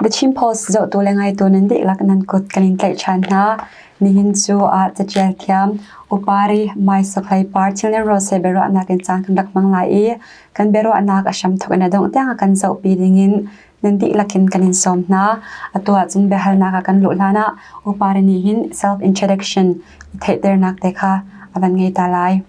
The Chin Post zohtu le ngaitu nan dihlak nan kut kan in tlaih ṭhan hna. Nihin cu ah caṭial thiam Upari Mai Sokhlei Par Thilnen Rose biaruahnak in caan kan rak hmang lai i kan biaruahnak a hramthawk in a dongh tiang a kan zohpi dingin nan dihlak in kan in sawm hna. Atu ahcun biahalnak ah kan luh hlanah Upari nih hin self introduction i theihternak te kha a van ngei ta lai.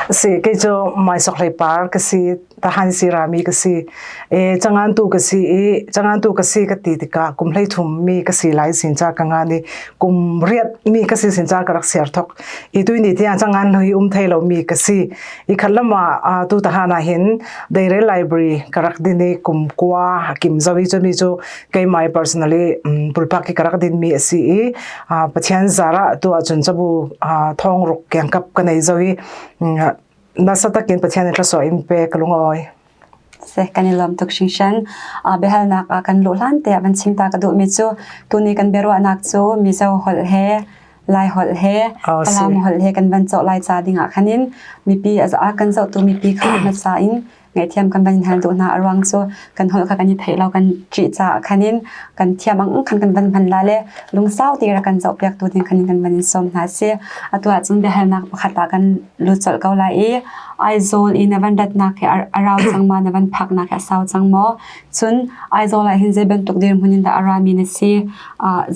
Si kei cu Mai Sokhlei Par ka si, Tahan si rami ka si. E changan tu ka si i changan tu ka si ka ti tikah kum hlei thum mi ka si lai sin cha ka ngan i kum riat mi ka si sin cha ka rak siar thok. I tui ni tiang changan hlui um thei lo mi ka si. I khat lama tu tahan ah hin Deire Library ka rak din i kum kua kim zawi chu mi chu keimai personally pulpak ki ka rak din mi a si i Pathian zara tu ahcun cabu thong ruk kengkap ka nei zo i nasa takin Pathian in thlaso in pe ka lung awi. Se kan i lawm tuk hringhran. Biahalnak ah kan luh hlan te ah van chim ta ka duhmi cu tuni kan biaruahnak cu Mizo holh he Lai holh he Falam holh he kan van cawh lai ca dingah khanin mipi a kan zohtu mipi kha hmasa in ngaihthiam kan van in hal duh hna a ruang cu kan holh kha kan i theih lo kan ṭih caah khan in kan thiam ang khan kan van hman la le lungsau te ra kan zohpiak tu ding khan in kan van in sawm hna si atu ahcun biahalnak pakhat ah kan lut colh ko lai i Aizawl i na van ratnak hi a rau cang ma na van phaknak hi a sau cang maw cun Aizawl ah hin zei bantuk dirhmun in dah a rami na si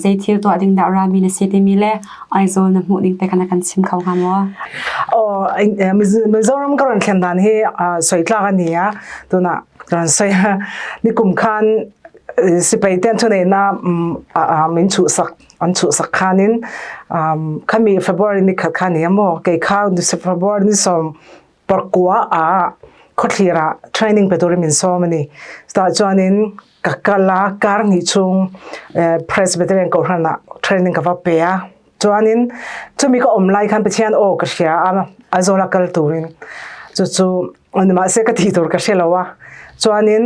zei thil tuah ding dah a rami na si timi le Aizawl na hmuh ding te kha na kan chim kho hnga maw? Oh, Mizoram ka ron thlen dan hi soi tlak ani a tuna kan soi ni kum khan sipai ten thu nei na min chu sak an chu sak khanin khami February ni khat khan ni amo ke kha February ni som parkua a khothlira training pe turin min som ani ta chuanin ka kala kar ni chung Presbyterian kohhran ah training ka va pe a chuanin chumi ka om lai khan Pathian aw ka hria a Aizawl a kal turin chu chu mahse ka thi tur ka hre lo a chuanin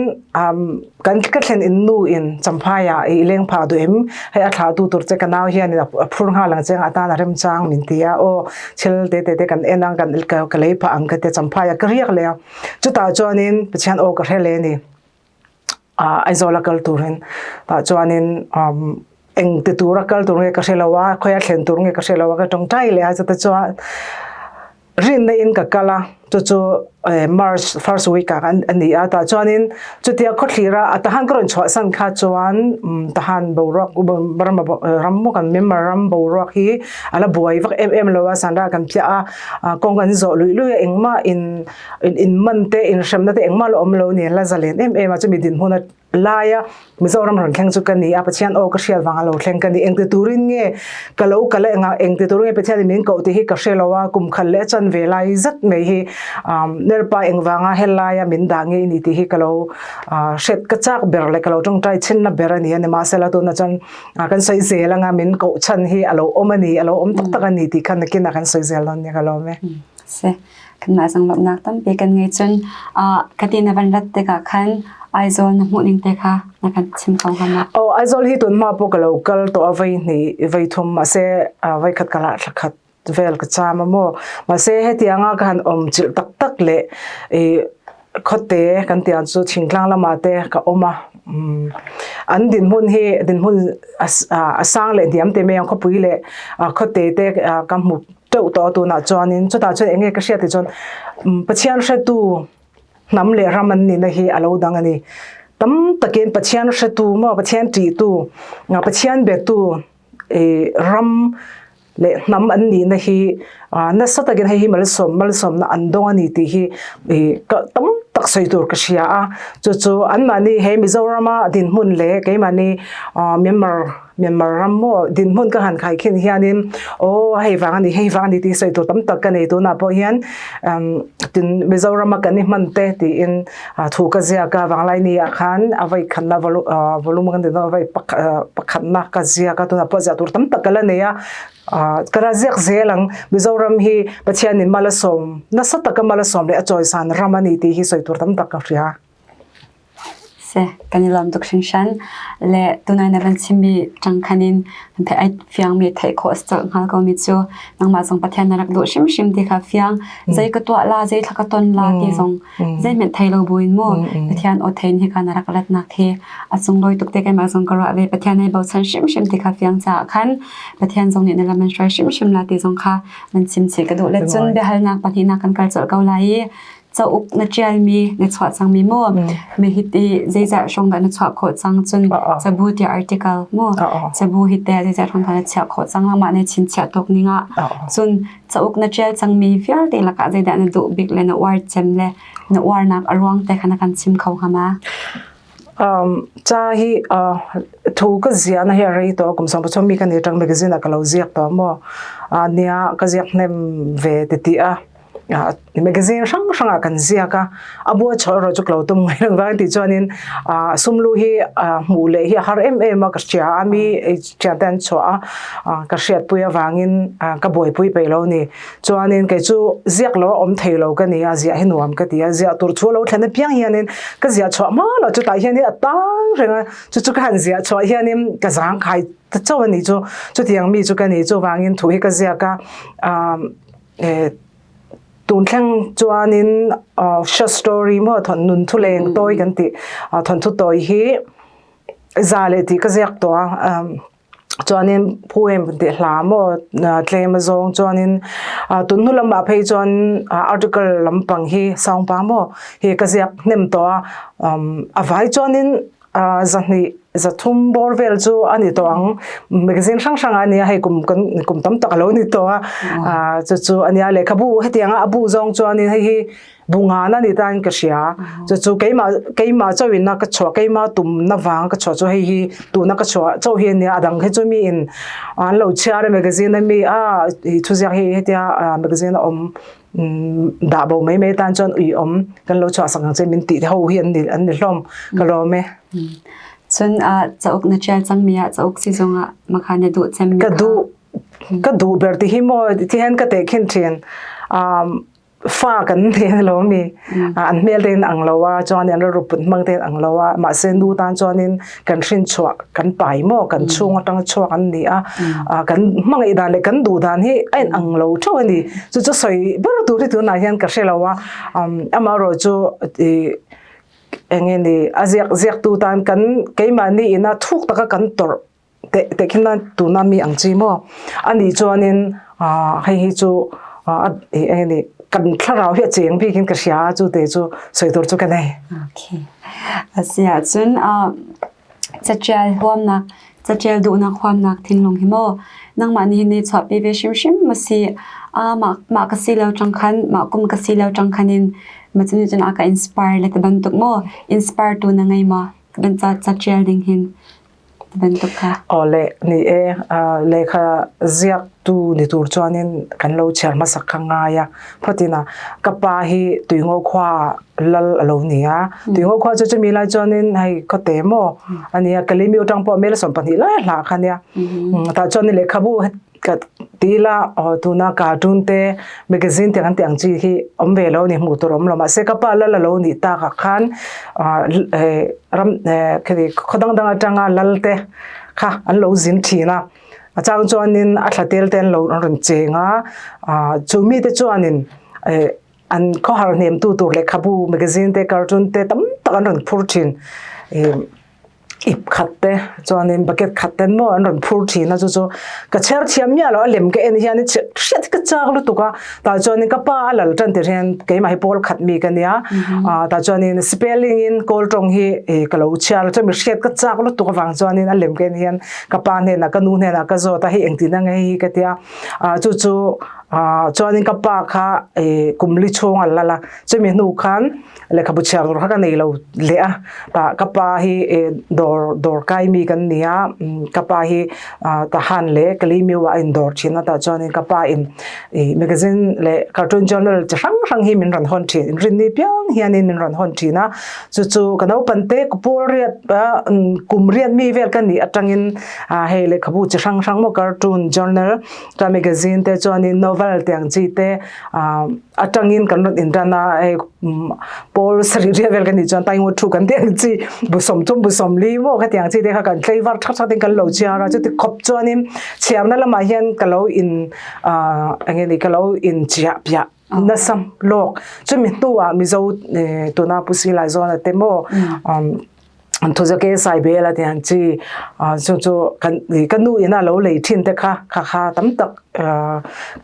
kan ka thlen in nu in champhai ah i leng pha du em hei a thla tu tur che ka nau hian a phur nga lang cheng atan a rem chang min tia o thil te te te kan en ang kan ka lei pha ang ka te champhai a ka riak le chuta chuanin Pathian aw ka hre le ni Aizawl a kal turin tah chuanin eng ti tur a kal tur nge ka hre lo a khawi a thlen tur nge ka hre lo a ka tawngtai leh a chute chuan rinna in ka kal a chu chu March first week ah a ni a tah chuanin chutia khawthlir a tahan ka rawn chhuah san kha chuan tahan boruak ram ram maw kan Myanmar ram boruak hi a la buai vak em em lo a sanra kan phiah a kawng kan zawh luih luih a engmah in in man te in hremna te engmah lo awm lo ni la zalen em em a chumi dinhmun a laia Mizoram rawn thleng chu ka ni a Pathian aw ka hriat vang a lo thleng ka ni engti turin nge ka lo kal enga engti turin nge Pathian min koh te hi ka hre lo a kum khat leh chan ve lai zat mai hi nerpa engvanga helaia min dah nge ni tih hi ka lo hret ka chak ber leh ka lo tawngtai chinna ber ani a ni mahsela tuna chuan kan sawi zel anga min koh chhan hi a lo awm ani a lo awm tak tak ani tih khan nakin ah kan sawi zel dawn nia ka lawm e. Se Kanmah zong lawmhnak tampi kan ngei. Cun ka ti na van rat tikah khan Aizawl na hmuh ning te kha na kan chim kho hnga ma? Oh, Aizawl hi tun hma pawh ka lo kal tawh a voi hnih voi thum mahse voi khat kal ah thla khat vel ka cham a maw. Mahse hetianga ka han awm chilh tak tak le i khuate kan tiang chu thingtlang lamah te ka awm a. An dinhmun hi dinhmun a sang leh hniam te mai ang khawpui leh khuate te ka hmu teuh tawh tunah chuanin chutah chuan enge ka hriat tih chuan Pathian hretu hnam leh ram an nihna hi a lo dang a ni. Tam takin Pathian hretu maw Pathian ṭihtu Pathian betu ram leh hnam an nihna hi nasa takin hei hi malsawm malsawmna an dawng a ni tih hi tam tak sawi tur ka hria a. Chu chu anmahni he Mizorama dinhmun leh keimahni Myanmar Myanmar ram maw dinhmun ka han khai khin hianin aw hei vang ani hei vang ani tih sawi tur tam tak ka nei tunah pawh hian tin Mizorama kan i hman te tiin thu ka ziak a vanglai ni ah khan a vai khatna volume kan ti dawn a vai pakhatna ka ziak a tunah pawh ziah tur tam tak ka la nei a ka la ziak zel ang Mizoram hi Pathianin mal a sawm nasa taka mal a sawm leh a chawisan ram ani tih hi sawi tur tam tak ka hria. Se kan i lawm tuk hringhran. Le tunai na van chimmi ṭang khan in kan theih ai fiangmi theih khawh a si colh hngal ko mi cu nangmah zong Pathian na rak duh hrimhrim ti kha fiang. Zei ka tuah la, zei thla ka ton la ti zong zeihmanh thei lo buin mu Pathian aw thein hi ka na rak ratnak hi a sunglawi tuk te keimah zong ka ruah ve. Pathian hei bochan hrimhrim ti kha fiang caah khan Pathian zong nih na lam an hruai hrimhrim la ti zong kha nan chim chih ka duh. Le cun biahalnak pahnihnak kan kal colh ko lai i cauk na ṭialmi na chuah cangmi mu mi hi ti zeizah hrawng dah na chuah khawh cang cun cabu tiah article mu cabu hi te zeizah hrawng dah na chiah khawh cang langmah na chinchiah tuk ning ah cun cauk na ṭial cangmi vialte lakah zeidah na duh bik le na uar cem le na uarnak a ruang te kha na kan chim kho hnga ma? Ca hi thu ka zia na hi a rei to kum sang mi kan i tang magazine ah ka lo ziak to mo nia ka ziak hnem ve ti ti a magazine hrang hrang ah kan ziak a a bua chol ro chu klo tum ngai rang vang ti chuanin sumlu hi hmu le hi har em em a ka hria a mi thian ten chua a ka hriat pui awangin ka buai pui pe lo ni chuanin kei chu ziak lo om thei lo ka ni a zia hi nuam ka ti a zia tur chu lo thlen piang hianin ka zia chua ma lo chu tai hian a tang renga chu chu ka han zia chua hianin ka zang khai ta chaw ani chu chu tiang mi chu ka ni chu wangin thu hi ka zia ka Tun thleng chuanin short story maw thon nun thu leng tawi kan ti thon thu tawi hi za le ti ka ziak tawh a chuanin poem kan ti hla maw tlem azawng chuanin tun hnu lamah phei chuan article lampang hi sangpa maw hi ka ziak hnem tawh a a vai chuanin zahnih zathum bawr vel chu a ni tawh ang magazine hrang hrang a nia hei kum kan kum tam tak a lo ni tawh a chu chu a nia lehkhabu hetianga a bu zawng chuanin hei hi bu ngan a ni tan ka hria chu chu keimah keimah chauhin a ka chhuah keimah tumna vang ka chhuah chu hei hi tuna ka chhuah chauh hi a nia a dang hi chu mi in an lo chhiar a magazine a mi a thuziak hi hetia magazine a awm dah bo mai mai tan chuan ui awm kan lo chhuah sak ang che min tih ho hi an ni an ni hlawm ka lawm e. Cun cauk na ṭial cangmi ah cauk si zongah makha na duh cemmi ka duh ka duh ber ti hi maw ti hen ka te khin ṭhin fa kan te lo mi an hmel te in ang lo a chuan an ru put hmang te ang lo a mahse nu tan chuanin kan hrin chhuah kan pai maw kan chhung atang chhuak an ni a kan hmangaih dan leh kan duh dan hi a in ang lo theuh a ni chu chu sawi ber tur hi tunah hian ka hre lo a amaherawh chu eng nge ni a ziak ziaktu tan kan keimahni ina thuk taka kan tawrh te tehkhin nan tuna mi ang chi maw ani chuanin hei hi chu eng nge ni kan thlarau hi a cheng bikin ka hria a chu te chu sawi tur chu ka nei. Okay. Asia cun catial huamnak catial duhnak huamnak thinlung hi maw nangmah nih ni chuahpi ve hrimhrim ma si a mah mah ka si lo ṭang khan mah kum ka si lo ṭang khan in ma cun cun a ka inspire le ti bantuk maw inspire tu na ngei ma ban ca catial ding hin bantuk kha. Awle ni e lehkha ziaktu ni tur chuanin kan lo chhiar hmasak kha ngai a phatina ka pa hi tuingo khua lal alo ni a tuingo khua chu chumi lai chuanin hei khawte maw ania kalimi atang pawh mel 12 lai hla kha nia ta chuan lehkhabu ka tila tuna cartoon te magazine te kan ti ang chi hi awm ve lo ni hmuh tur awm lo mahse ka pa lal alo nih takah khan ram khiti khaw dang dang atanga lal te kha an lo zin thin a a chang chuanin a thla tel te an lo an rawn cheng a chu mi te chuanin an khawhar hnem tu tur lehkhabu magazine te cartoon te tam tak an rawn phur thin. Ip khat te chuanin bucket khat ten maw an rawn phur thin a chu chu ka chher thiam miah lo a lem ka en hian hriat ka chak lutuk a tah chuanin ka pa a lal tan tir hian keimah hi pawl khat mi ka nia tah chuanin spelling in kawl tawng hi ka lo chhiar a chuan mi hriat ka chak lutuk avang chuanin a lem ka en hian ka pa hnenah ka nu hnenah ka zawt a hei engtin ang hei hi ka tia chu chu chuanin ka pa kha kum li chhung a lal a chumi hnu khan lehkhabu chhiar tur kha ka nei lo leh a tah ka pa hi dawr dawr kai mi kan ni a ka pa hi Tahan leh Kalimiu ah a in dawr thin a tah chuanin ka pa in ih magazine leh cartoon journal chi hrang hrang hi min rawn hawn thin inrinni piang hianin min rawn hawn thin a chu chu ka naupang te ka pawl riat kum riat mi vel ka nih atangin hei lehkhabu chi hrang hrang maw cartoon journal chuan magazine te chuanin novel. novel te ang chi te atangin kan rawn inran a hei pawl sarih riat vel kan nih chuan taingo thu kan tih ang chi bu 30 bu 40 maw khatiang ang chi te kha kan tlei var thak thak ten kan lo chhiar a chuti khawp chuanin chhiarna lamah hian ka lo in eng nge ni ka lo in chiah piah nasa lawk chumi hnuah Mizo tuna Pu Silaizawn te maw an thuzake sai bel a ti han chi chu chu kan ka nu ina lo lei thin te kha kha kha tam tak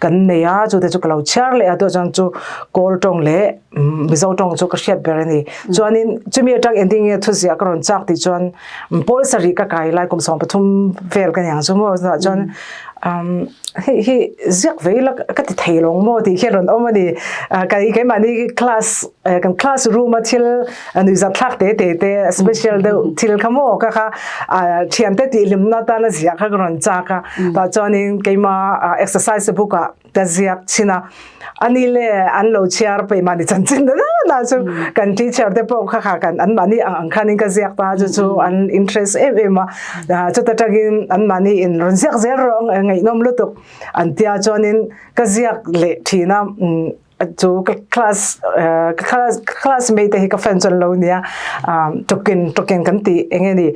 kan nei a chu te chu ka lo chhiar leh a to chuan chu kawl tawng leh Mizo tawng chu ka hriat ber ani chuanin chumi atang ending nge thuzia ka rawn chak ti chuan pawl sarih ka kai lai kum 13 vel ka niang chu maw chuan hei hi ziak vei la ka ti thei lawng maw tih hian rawn awm a ni kan keimahni class kan class room a thil nuihzat thlak te te te special deuh thil kha maw ka kha thiante tih hlimna atana ziah kha ka rawn chak a tah chuanin keima exercise book ah ka ziak chin a ani le an lo chhiar peih mahni chanchin na na chu kan teacher te pawh kha kha kan an mahni ang ang khanin ka ziak ta chu chu an interest em em a chuta tangin an mahni in rawn ziak zel rawh ngaihnawm lutuk an tia chuanin ka ziak leh thin a chu ka class class classmate te hi ka fan chuan lo nia tukin tukin kan ti enge ni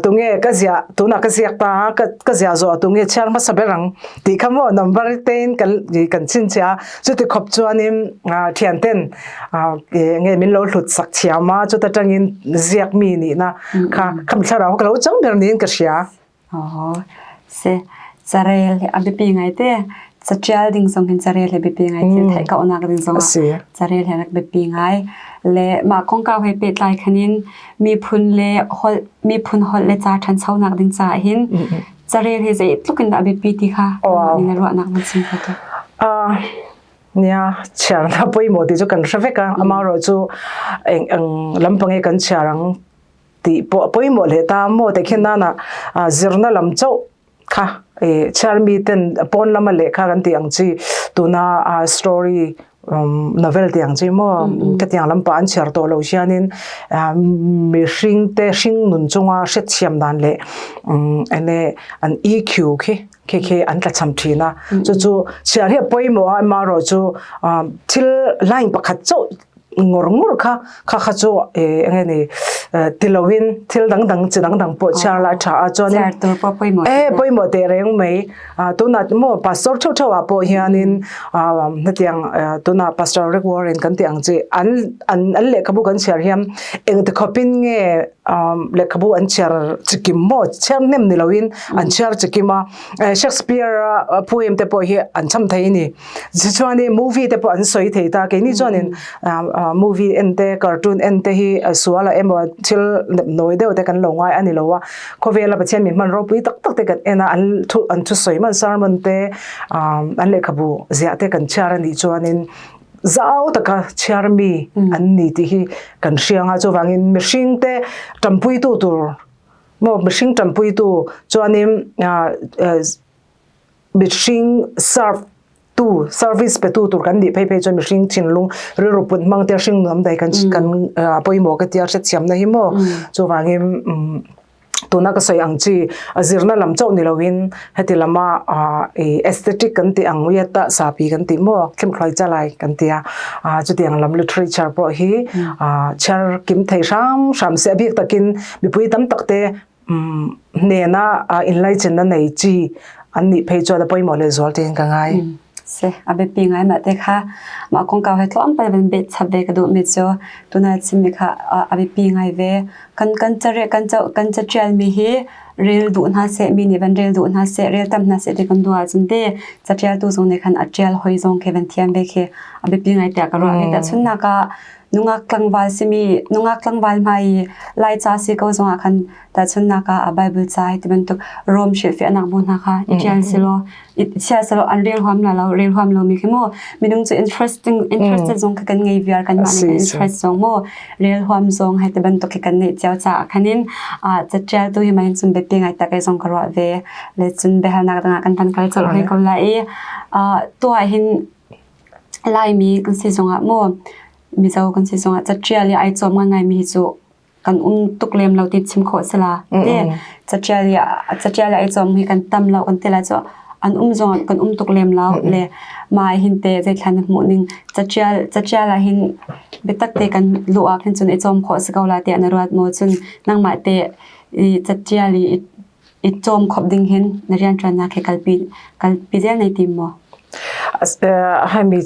tunge ka zia tuna ka ziak ta ka ka zia zo tunge chhiar hmasa ber ang tih kha maw number te in kan kan chhinchhiah a chuti khawp chuanin thian ten enge min lo hlut sak thiam a chuta tangin ziak mi nihna kha kham thlarau ka lo chang ber niin ka hria. Aw se carel hi a biapi ngai te catial ding zong hin carel hi biapi ngai thil theih ko nak ding zong ah carel hi rak biapi ngai le mah kongkau he pehtlai khanin miphun le holh miphun holh le ca ṭhanchonak ding caah hin Carel hi zeitluk in dah a biapi ti kha na ruahnak van chim kho tu. Nia chhiar na pawimawh ti chu kan hre vek a amaherawh chu eng eng lampang hi kan chhiar ang tih pawh a pawimawh leh ta maw te khin nana zirna lam chauh kha chhiar mi ten pawn lama lehkha kan tih ang chi tuna story novel tih ang chi maw khatiang lampah an chhiar tawh loh hianin mihring te hring nun chunga hrethiam dan leh enge an EQ khi khi khi an tlachham thin a chu chu chhiar hi a pawimawh a amaherawh chu thil line pakhat chauh ngawr ngawr kha kha kha chu enge ni ti loin thil dang dang chi dang dang pawh chhiar lai tha a chuanin chhiar tur pawh pawimawh e pawimawh teh reng mai tunah maw pastor theuh theuh ah pawh hianin hetiang tunah pastor Rick Warren kan tih ang chi an an an lehkhabu kan chhiar hian engti khawpin nge lehkhabu an chhiar chikim maw chhiar hnem ni loin an chhiar chikim a Shakespeare a poem te pawh hi an cham thei a ni. Tichuanin movie te pawh an sawi thei ta keini chuanin movie en te cartoon en te hi sual ah emaw thil nawi deuh te kan lo ngai a ni lo a khawvela Pathian min hman ropui tak tak te kan en a an thu an thusawi hman sermon te an lehkhabu ziah te kan chhiar a nih chuanin zau taka chhiar mi an ni tih hi kan hria anga chuvangin mihring te tanpuitu tur maw mihring tanpuitu chuanin Mihring serve tu service pe tu tur kan nih phei phei chuan mihring thinlung rilru put hmang te hring nuam dai kan kan pawimawh ka tia hrethiamna hi maw chuvangin tuna ka sawi ang chi zirna lam chauh ni loin heti lama ih aesthetic kan tih ang ui ta sapi kan tih maw thlimthluai chalai kan tia chutiang lam literature pawh hi chhiar kim thei hram hram se a bik takin mipui tam tak te hnena inlaichinna nei chi an nih phei chuan a pawimawh lehzual tiin ka ngai. Se a biapi ngai mah te kha mah kongkau he tlawmpal van bet chap ve ka duh mi cu tuna chim mi kha a biapi ngai ve kan kan care kan cho kan catial mi hi rel duh hna seh mi nih van rel duh hna seh rel tam hna seh ti kan duh ahcun te catial tu zong nih khan a tial hoi zong khi van thiam ve khi a biapi ngai tiah ka ruah ve ta chunnak ah nungak tlangval simi nungak tlangval hmai i Laica si ko zongah khan tahchunhnak ah a Bible ca hi ti bantuk Rom hrilhfiahnak bu hna kha i ṭial selaw i chia selaw an rel huam la lo rel huam lomi khi mu minung cu interesting interested zong kha kan ngei viar kan mah nih interest zong mu rel huam zong hei ti bantuk khi kan neih cio caah khanin caṭial tu hi mah hin cun biapi ngai tak ei zong ka ruah ve le cun biahalnak dangah kan van kal colh hoi ko lai i tuah hin Laimi kan si zongah maw Mizo kan si zongah caṭial i ai cawm ngaingaimi hi cu kan um tuk lem lo ti chim khawh si la. Te caṭial i caṭial i ai cawm hi kan tam lo kan ti lai cu An um zong kan um tuk lem lo le mah hin te zeithla na hmuh ning caṭial caṭial ah hin biatak te kan luh ah khin cun i cawm khawh si ko la tiah na ruat maw? Cun nangmah te i caṭial i i cawm khawp ding hin na rianṭuannak he kalpi kalpi zel nei tim maw? Hemi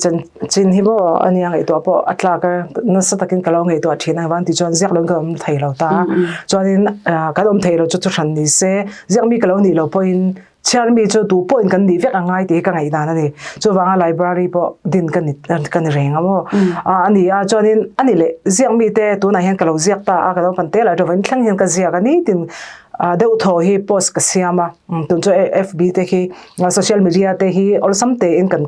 chin hi maw ania ngaihtuah pawh a tlak nasa takin ka lo ngaihtuah ṭhin ang van ti chuan ziak lo in ka um thei lo ta. Chuanin kan um thei lo chu chu hran ni se ziakmi ka lo nih lo pawhin chhiarmi chu tu pawhin kan nih vek a ngai ti hi ka ngaih dan a ni. Chuvanga library pawh din kan ni kan ni reng a maw. Ani a chuanin ani leh ziakmi te tunah hian ka lo ziak ta a ka lo pan te la ṭawin thleng hian ka ziak a nitin deuh thaw hi post ka siam a tun chu FB te khi social media te hi awlsam tein kan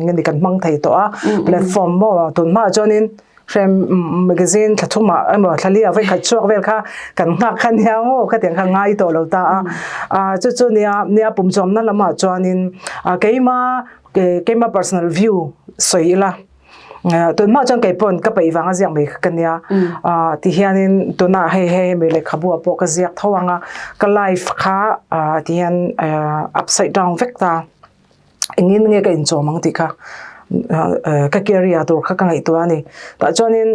nge kan hmang thei tawh a platform maw tun hma chuanin hrem magazine thla thuma emaw thlali a voi khat chuak vel kha kan nghak kha nia maw kha tiang kha ngai tawh lo ta a chu chu nia nia pum chawm na lamah chuanin keima keima personal view soi ila tun hma chuan kei pawn ka peih vanga ziak mai kha ka nia ti hianin tunah hei hei hemi lehkhabu ah pawh ka ziak tho anga ka life kha ti hian upside down vek ta engin nge ka inchawm ang tih kha ka career tur kha ka ngaihtuah a ni tah chuanin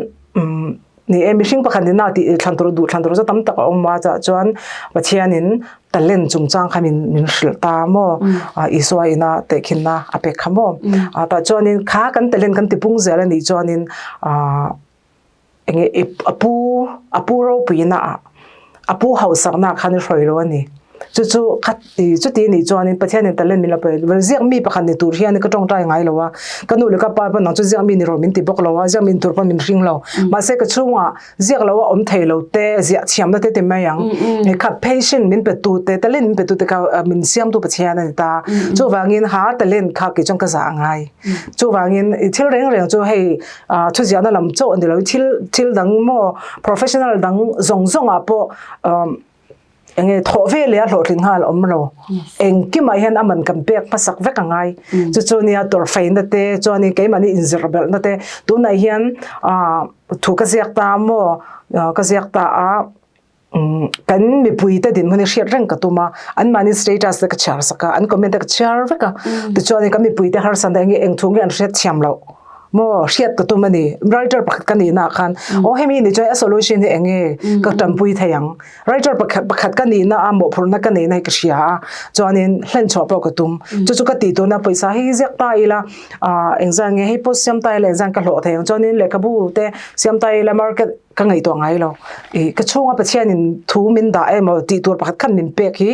Ni e, mihring pakhat in a tih thlan tur duh thlan tur chu tam tak a awm a, chah chuan Pathianin talent chungchang kha min min hrilh ta maw, Isua ina tehkhinna a pek kha maw. Tah chuanin kha kan talent kan tipung zel a nih chuanin enge a pu a pu ropuina ah a pu hausakna khan i hruai lo a ni. Chu chu kha chuti nih chuanin Pathianin talent min la pe ziak mi pakhat ni tur hian ka tawngtai ngai lo a, ka nu leh ka pa pawn nang chu ziak mi ni rawh min ti bawk lo a, ziak mi ni tur pawn min hring lo. Mahse ka chhungah ziak lo a awm thei lo te, ziah thiamna te ti mai ang. Kha patient min pe tu te, talent min pe tu te kha min siamtu Pathian a ni ta. Chuvangin ha talent kha kei chuan ka zah a ngai. Chuvangin thil reng reng chu hei thuziahna lam chauh a ni lo, thil thil dang maw professional dang zawng zawngah pawh enge thawh ve leh a hlawhtlin nghal awm lo engkimah hian a man kan pek hmasak vek a ngai chu chu nia tawrhfeina te chuanin keimahni inzir belhna te tunah hian thu ka ziak ta maw ka ziak ta a kan mipui te dinhmun hi hriat reng ka tum a anmahni status te ka chhiar sak a an comment te ka chhiar vek a tichuan kan mipui te harsatna enge eng thu nge an hriat thiam loh maw hriat ka tum a ni writer pakhat ka nihna ah khan aw hemi ni chuan a solution hi enge ka tanpui thei ang writer pakhat pakhat ka nihna a mawhphurhna ka neihna hi ka hria a chuanin hlen chhuah pawh ka tum chu chu ka tih tuna pawisa hi ziak ta ila engzah nge hei post siam ta ila engzah ka hlawh thei ang chuanin lehkhabu te siam ta ila market ka ngaihtuah ngai lo i ka chhunga Pathianin thu min dah emaw tih tur pakhat khan min pek hi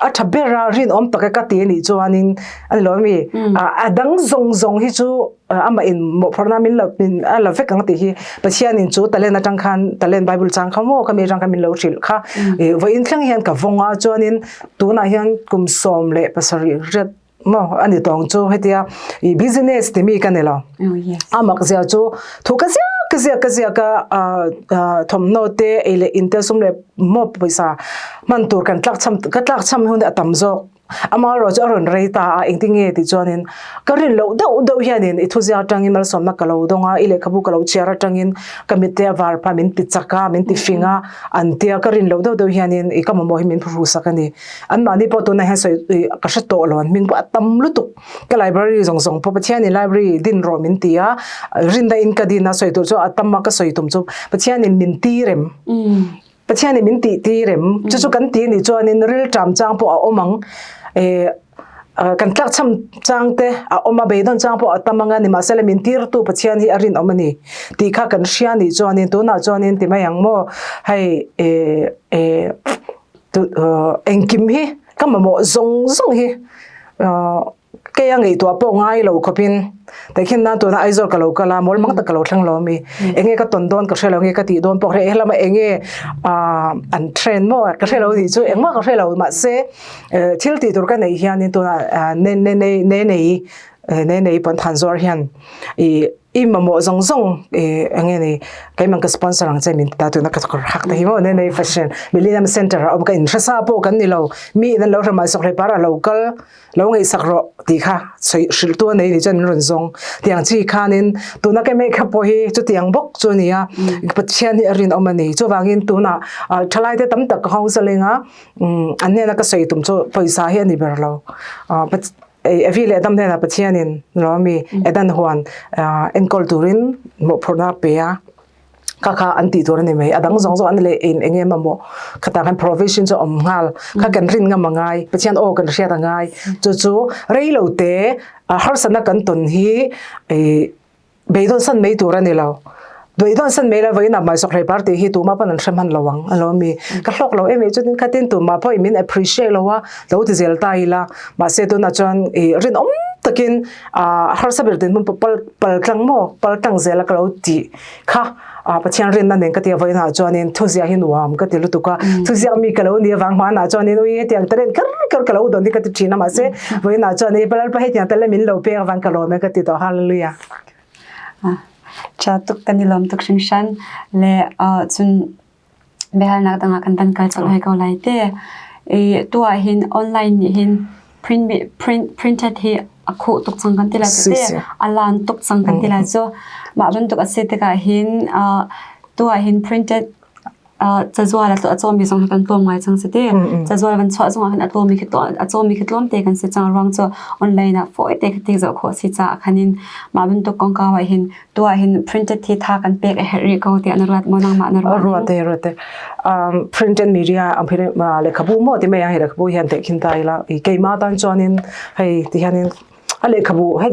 a tha ber a rinawm taka ka ti anih chuanin a ni lo ami a dang zawng zawng hi chu amah in mawhphurhna min lo min a la vek ang tih hi Pathianin chu talent atang khan talent Bible chang kha maw ka mi atang khan min lo hrilh kha i vawiin thleng hian ka vawng a chuanin tunah hian kum 17 riat maw ani tawng chu hetia i business timi ka ni lo a mak zia chu thu ka ziak ka ziak ka ziak a thawmhnaw te ei leh in te sum leh maw pawisa hman tur kan tlak cham ka tlak cham hun a tam zawk amaherawh chu a rawn rei ta a engtin nge tih chuanin ka rin loh deuh deuh hianin i thuziak atangin malsawmna ka lo dawng a i lehkhabu ka lo chhiar atangin ka mit te a var phah min ti chak a min ti fing a an tia ka rin loh deuh deuh hianin i ka mamawh hi min phuhrusak a ni. Anmahni pawh tunah hian sawi ka hre tawh lo an hming pawh a tam lutuk. Ka library zawng zawng pawh Pathianin library din rawh min ti a, rinna in ka din a sawi tur chu a tam a ka sawi tum chu Pathianin min ti rem. Pathianin min tih ti rem. Chu chu kan ti anih chuanin rilṭam chang pawh a awm ang. Kan tlakchham chang te a awm a, beidawn chang pawh a tam ang a, nimahsela min tirtu Pathian hi a rinawm a ni tih kha kan hria anih chuanin tunah chuanin ti mai ang maw hei Engkim hi ka mamawh zawng zawng hi kei a ngaihtuah pawh ngai lo khawpin tehkhin nan tuna Aizawl ka lo kal a mawl mang tak ka lo thleng lo ami enge ka tawn dawn ka hre lo nge ka tih dawn pawh ka hre helama enge an train maw ka hre lo tih chu engmah ka hre lo mahse thil tih tur ka neih hianin tuna ne ne nei. Nei nei pawn than zuar hian i i mamawh zawng zawng i enge ni keimah ka sponsor ang che min ti ta tuna ka kawr hak te hi maw nei nei fashion Millennium Center ah awm ka in hresa pawh kan ni lo mi in an lo hre mai sawk hlei par a lo kal lo ngaihsak rawh tih kha sawi hrilh tu a nei ni chuan min rawn zawng tiang chi khanin tuna ka makeup pawh hi chutiang bawk chu a ni a Pathian hi a rinawm a ni chuvangin tunah thalai te tam tak ka hawng saling a an hnena ka sawi tum chu pawisa hi a ni ber lo Evi leh Adam hnenah Pathianin Naomi Eden huan enkawl turin mawhphurhna a pe a, kha kha an tih tur a ni mai. A dang zawng zawng an leh in eng em emaw khatah khan provision chu a awm nghal. Kha kan rin ngam a ngai, Pathian aw kan hriat a ngai. Chu chu rei lo te harsatna kan tawn hi Beidawn san mai tur a ni lo. Beidawn san mai lo vawiin ah Maisawk hlei par tih hi tumah pawn an hre hman lo ang a lo mi. Ka hlawk lo em em chutin khatin tumah pawh min appreciate lo a, lo ti zel ta ila. Mahse tunah chuan ih rinawm takin ah harsa ber dinhmun pawh pal pal tlang maw pal tlang zel a ka lo tih kha ah Pathian rinna nen ka ti a vawiin ah chuanin thuziah hi nuam ka ti lutuk a. Thuziah mi ka lo ni avang hmanah chuanin ui hetiang talent kher kher ka lo dawn hi ka ti thin a mahse vawiin ah chuan ih Lalpa hetiang talent min lo pek avang ka lawm e ka ti tawh hallelujah. Ṭha tuk kan i lawm tuk hringhran le cun biahalnak dang ah kan van kal colh hoi ko lai te. I tu ah hin online nih hin print print printed hi a khuh tuk cang kan ti lai cu te. A lan tuk cang kan ti lai cu. Mah bantuk a si tikah hin tu ah hin printed Cazual a cawmi zong hi kan tlawm ngai cang si ti. Cazual van chuah zongah khan a tlawmi khi a cawmi khi tlawmte kan si cang ruang cu online ah fawi te khi zoh khawh si caah khan in mah bantuk kongkau ah hin tu ah hin printed hi tha kan pek a herh rih ko tiah na ruat maw nangmah na ruat? Ruat te ruat te. Printed media lehkhabu maw ti mai ang hi lehkhabu hian tehkhin ta ila keimah tan chuan in hei ti hian in a lehkhabu hei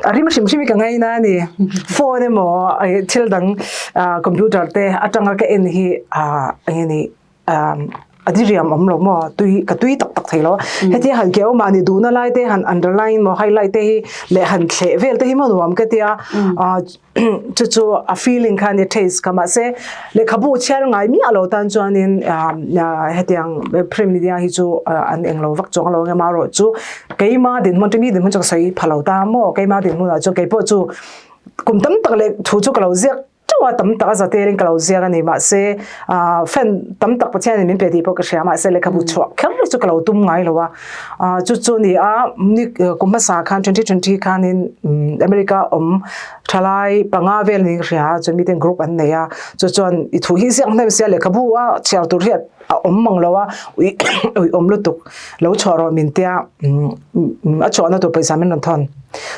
a rim hrim hrim hi ka ngai na ani phone emaw thil dang computer te atanga ka en hi enge ni a diriam awm lo maw tui ka tui tak tak thei lo hetia han keu mahni duhna lai te han underline maw highlight te hi leh han thleh vel te hi maw nuam ka tia chu chu a feeling kha ni taste kha mahse lehkhabu chhiar ngai miah lo tan chuanin hetiang print media hi chu an englo vak chuang lo enge marawh chu keima dinhmun chu mi dinhmun chu ka sawi pha lo ta maw keima dinhmunah chu keipawh chu kum tam tak leh thu chu ka lo ziak teuh a tam tak a zatelin ka lo ziak a ni mahse fan tam tak Pathianin min pe tih pawh ka hria mahse lehkhabu chhuah kher chu ka lo tum ngai lo a chu chu ni a ni kum hmasa khan 2020 khanin America awm thalai panga vel ni ka hria chu miten group an nei a chu chuan i thu hi ziak hnem sia lehkhabu a chhiar tur hi a awm mang lo a ui ui awm lutuk lo chhuah rawh min tia a chhuahna tur pawisa min rawn thawn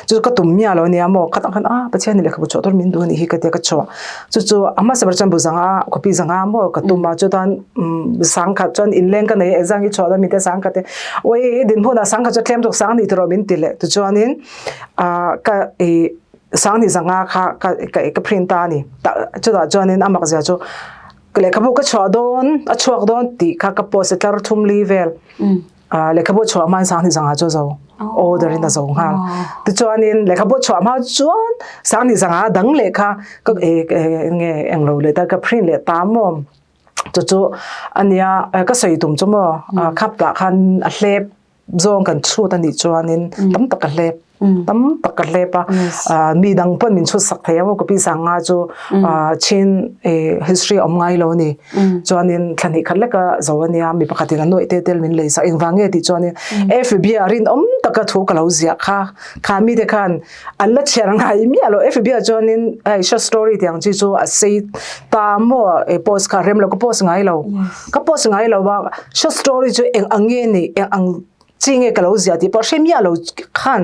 chu ka tum miah lo ania maw khatah khan a Pathian nih lehkhabu chhuah tur min duh anih hi ka tia ka chhuah chu chu a hmasa ber chuan bu zanga copy zanga maw ka tum a chutan sangkhat chuan inleng ka nei a exam hi chhuah dawn min tia sangkhat te ui dinhmunah sangkhat chu tlem zawk sang nih tur min ti leh tichuanin ah ka ih sang nih zanga kha ka ka print ta a ni chutah chuanin a mak zia chu Lehkhabu ka chhuah dawn, a chhuak dawn tih kha ka post a tlar thum li vel. Lehkhabu chhuah hma in Sanghni zanga chu a zo. Order in a zo nghal. Tichuanin lehkhabu chhuah hma chuan Sanghni zanga dang leh kha ka nge englo leh ta ka print leh ta maw. Chu chu ania ka sawi tum chu maw khap tah khan a hlep zawng kan chhut a nih chuanin tam tak ka hlep tam tak ka hlep a mi dang pawn min chhut sak thei a maw ka pi sanga chu chin history awm ngai lo ni chuanin thla hnih khat leka zo ania mi pakhatin a nuaih te tel min lei sak engvang nge tih chuanin FB ah rinawm taka thu ka lo ziah kha kha mi te khan an la chhiar ngai miah lo FB ah chuanin hei short story tih ang chi chu a sei ta maw post kha rem lo ka post ngai lo Ka post ngai lo a, short story chu eng ang nge ni, eng ang chi nge ka lo ziah tih pawh hre miah lo khan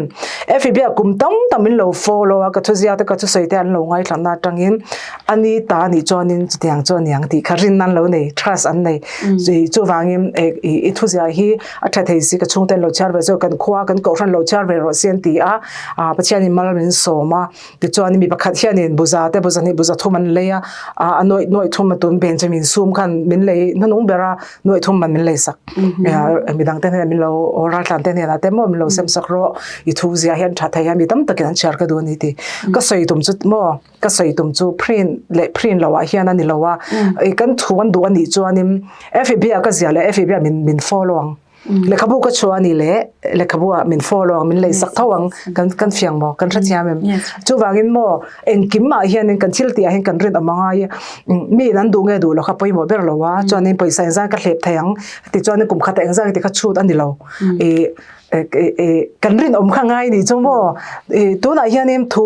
FB ah kum tam tam in lo follow a, ka thuziak te ka thusawi te an lo ngaithla na atangin a ni ta anih chuanin chutiang chu a ni ang tih kha rin an lo nei, trust an nei. Chuvangin i thuziah hi a tha thei si ka chhungte an lo chhiar ve chu kan khua kan kohhran lo chhiar ve rawh se an ti a, Pathianin mal min sawm a. Tichuan mi pakhat hianin buza te buza hnih buza thum an lei a, a nuaih nuaih thum a tun Benjamin sum khan min lei hnanung ber a nuaih thum man min lei sak. Midang te hnenah min lo raltlan te hnenah te maw min lo sem sak rawh i thu zia hian tha thei a mi tam takin an chhiar ka duh a ni ti. Ka sawi tum chu maw ka sawi tum chu print leh print loh ah hian a ni lo a, kan thu an duh a nih chuanin FB ah ka ziah leh FB ah min follow ang. Lehkhabu ka chhuah ani leh lehkhabu ah min follow ang min lei sak tho ang kan kan fiang maw kan hrethiam em? Chuvangin maw engkim ah hianin kan thil tih ah hian kan rinawm a ngai a, mi in an duh nge duh lo kha pawimawh ber lo a, chuanin pawisa engzat ka hlep thei ang tichuanin kum khatah engzat tih kha chhut a ni lo. Ih kan rinawm kha ngai ni chu maw tunah hianin thu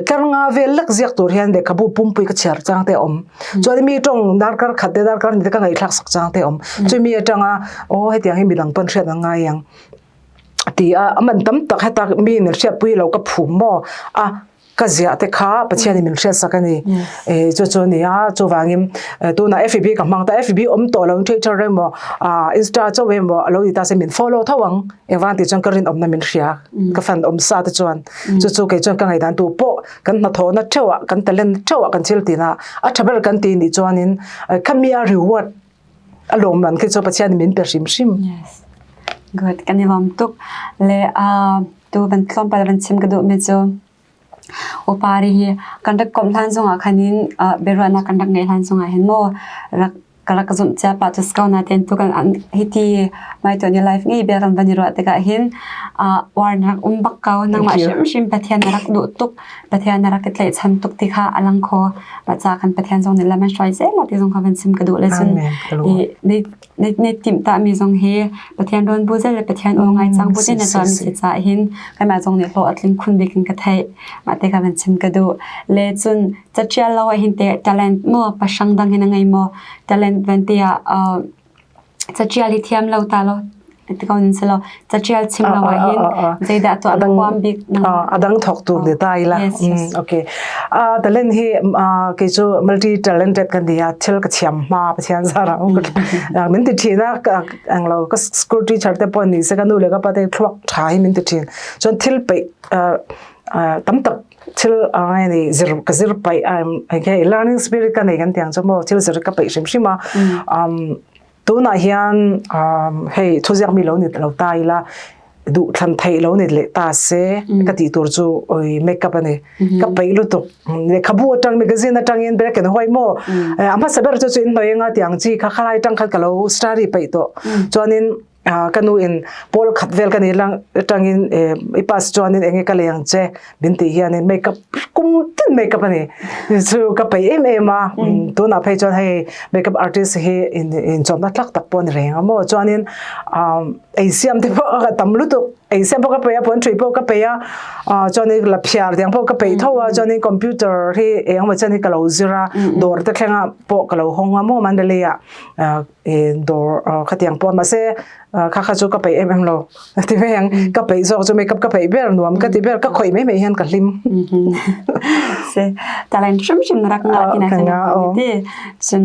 tlar nga vel lek ziak tur hian lehkhabu pumpui ka chhiar chang te a awm chuan mi tawng darkar khat te darkar hnih te ka ngaihthlak sak chang te a awm chumi atanga aw hetiang hi midang pawn hriat an ngai ang ti a a man tam tak heta mi in hriatpui lo ka phum maw a ka ziah te kha Pathian in min hriat sak a ni eh chu chu a ni a chuvangin tunah FB ka hmang ta FB awm tawh lo Twitter emaw ah Insta chauh emaw a lo ni ta se min follow tho ang engvang tih chuan ka rinawmna min hria ka fan awm sa te chuan chu chu kei chuan ka ngaihdan tu pawh kan hnathawhna theuhah kan talent theuhah kan thil tihna a tha ber kan tih nih chuanin khami a reward a lawmman khi chu Pathian in min pe hrim hrim. Yes. Good. Kan i lawm tuk. Le uh, tu van tlawmpal van chim ka duh mi cu upari hi kan rak komh hlan zongah khan in uh, biaruahnak kan rak ngeih hlan zongah hin maw rak ka rak zumh cia pah cu sko na ten tu kan hiti mai to ni life ngei bia kan van i ruah tikah hin uh, war na rak um bak ko nangmah hrimhrim Pathian na rak duh tuk Pathian na rak i tlaihchan tuk ti kha a lang kho mah ca kan Pathian zong nih lam an hruai zel ti zong kha van chim ka duh le cun i ne timh ta mi zong hi Pathian rawn bu zel le Pathian aw ngai cang bu te na tuah mi si ca hin kanmah zong nih hlawh a tling khun bik in ka theih mah te kha van chim ka duh le cun caṭial lo ah hin te talent maw pahrang dang hin a ngei maw talent van te ah caṭial hi thiam lo ta lo ti ko nin selo caṭial chim lo ah hin zeidah tuah na huam bik a dang thok tur ni ta ila okay talent hi kei chu multi talented kan ni a thil ka thiam ma pathian zara min ti thina ang lo ka school teacher te pon ni se ka nu le ka pa te thluak tha hi min ti thin chuan thil pe tam tak thil ngai ni zir ka zir pai okay learning spirit ka nei kan tiang chu mo thil zir ka pai hrim hrim a tunah hian hei thuziak mi lo ni lo ta ila duh thlan theih lo ni leh ta se ka tih tur chu oi makeup ani ka pai lutuk lehkhabu atang magazine atangin black and white mo a hmasa ber chu chu in hnoi anga tiang chi kha khalai tang khan ka lo study pai to chuanin ka nu in pawl khat vel ka ni lang atangin i pass chuanin enge ka leng che min tih hianin makeup kum tin makeup ani chu ka peih em em a tunah phei chuan hei makeup artist hi in in chawmna tlak tak pawh ani reng a maw chuanin ei siam te pawh a tam lutuk ei siam pawh ka peih a puan ṭhui pawh ka peih a chuanin laphiar tiang pawh ka peih tho a chuanin computer hi eng emaw chen hi ka lo zir a dawr te thlenga pawh ka lo hawng a maw Mandalay ah dawr khatiang pawh mahse kha kha chu ka peih em em lo ti mai ang ka peih zawk chu makeup ka peih ber nuam ka ti ber ka khawih mai mai hian ka hlim se talent hrim hrim na rak nga ti na ti cun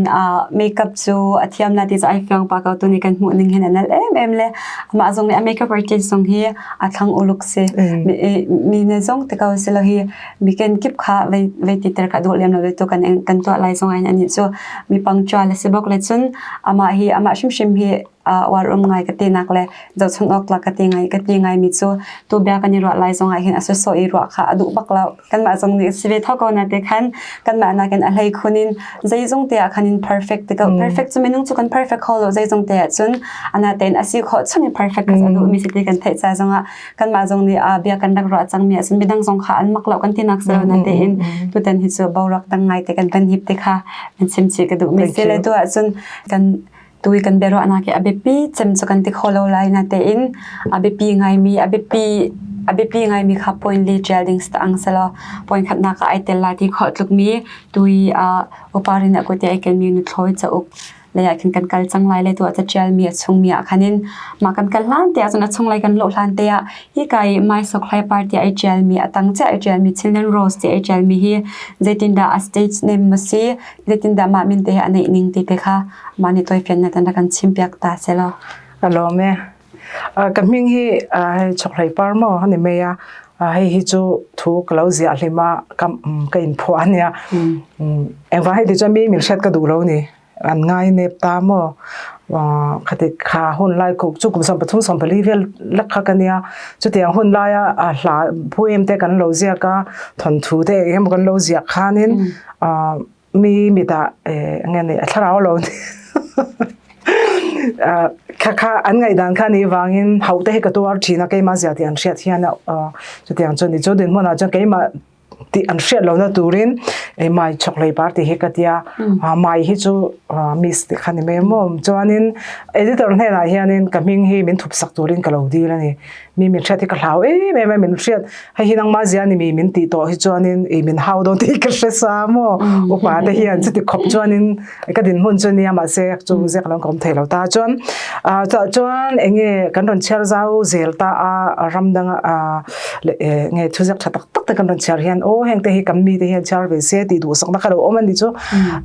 makeup chu a thiam la ti chu ai fiang pa ko tu ni kan hmuh ning hin anal em em le amah zong nih a makeup artist zong hi a thlang uluk si mi ne zong te ko si lo hi mi ken kip kha vei vei ti ter kha duh lem lo tu kan kan tuah lai zong in ani chu mi punctual a si bawk le cun amah hi amah hrimhrim hi uar um ngai ka ti nak le zohchun awk tlak ka ti ngai ka ti ngai mi cu tu bia kan i ruah lai zong ah hin a sawsawh i ruah kha a duh bak lo kanmah zong nih si ve tho ko na te khan kanmah nakin a hlei khun in zeizong te ah khan in perfect te ko perfect cu minung cu kan perfect kho lo zeizong te ah cun ana tein a si khawh chung in perfect ka duh mi si ti kan theih ca zong ah kanmah zong nih bia kan rak ruah cangmi ah cun midang zong kha an mak lo kan ti nak silo na tein tutan hi cu boruak dang ngai te kan van hip te kha an chim chih ka duh mi si le tu ah cun kan tui kan biaruahnak hi a biapi cem cu kan ti kho lo lai na tein a biapi ngaimi a biapi a biapi ngaimi kha point li ṭial ding sta ang selo point khatnak ah ai tel lai ti khawh tluk mi tui uparin a kut ai ken mi nuthlawi cauk lei ah khin kan kal cang lai le tu ah caṭial mi a chung mi ah khan in mah kan kal hlan te ah cun a chung lei kan lawh hlan te ah hika i Mai Sokhlai Party ai ṭial mi a tang chiah ai ṭial mi Children Rose ti ai ṭial mi hi zeitindah a stage name ma si zeitindah mah min te hi a neih ning ti te kha mah nih tawifiannak in rak kan chimpiak ta selaw. Ka lawm e. Ka hming hi hei chokhlei par maw ani mai a hei hi chu thu ka lo ziah hlim a ka ka in phuah ania engvang hei ti chuan mi min hriat ka duh lo ni an ngai nep ta maw khati kha hun lai ku chu kum 13 14 vel lek kha ka nia chutiang hun laia a hla poem te kan lo ziak a thawnthu te eng emaw kan lo ziak khanin mi mitah nge ni a thlarau lo ni. Kha kha an ngaihdan kha nih vangin hauh te hi ka tuar thin a keimah zia tih an hriat hian chutiang chu ni chu dinhmunah chuan keimah tih an hriat lohna turin mai chhawkhlei par tih hi ka tia mai hi chu miss tih kha ni mai maw chuanin editor hnenah hianin ka hming hi min thup sak turin ka lo dil a ni. Mi min hriat hi ka hlau em em a, min hriat hei hi nangmah zia ni mi min tih tawh hi chuanin i min hau dawn tih ka hre sa maw upa te hian chuti khawp chuanin ka dinhmun chu nia mahse chu ziak lo ka awm thei lo ta chuan chah chuan enge kan rawn chhiar zau zel ta a ram danga nge thu ziak tha tak tak te kan rawn chhiar hian aw heng te hi kan mi te hian chhiar ve se tih duhsakna kha lo awm a ni chu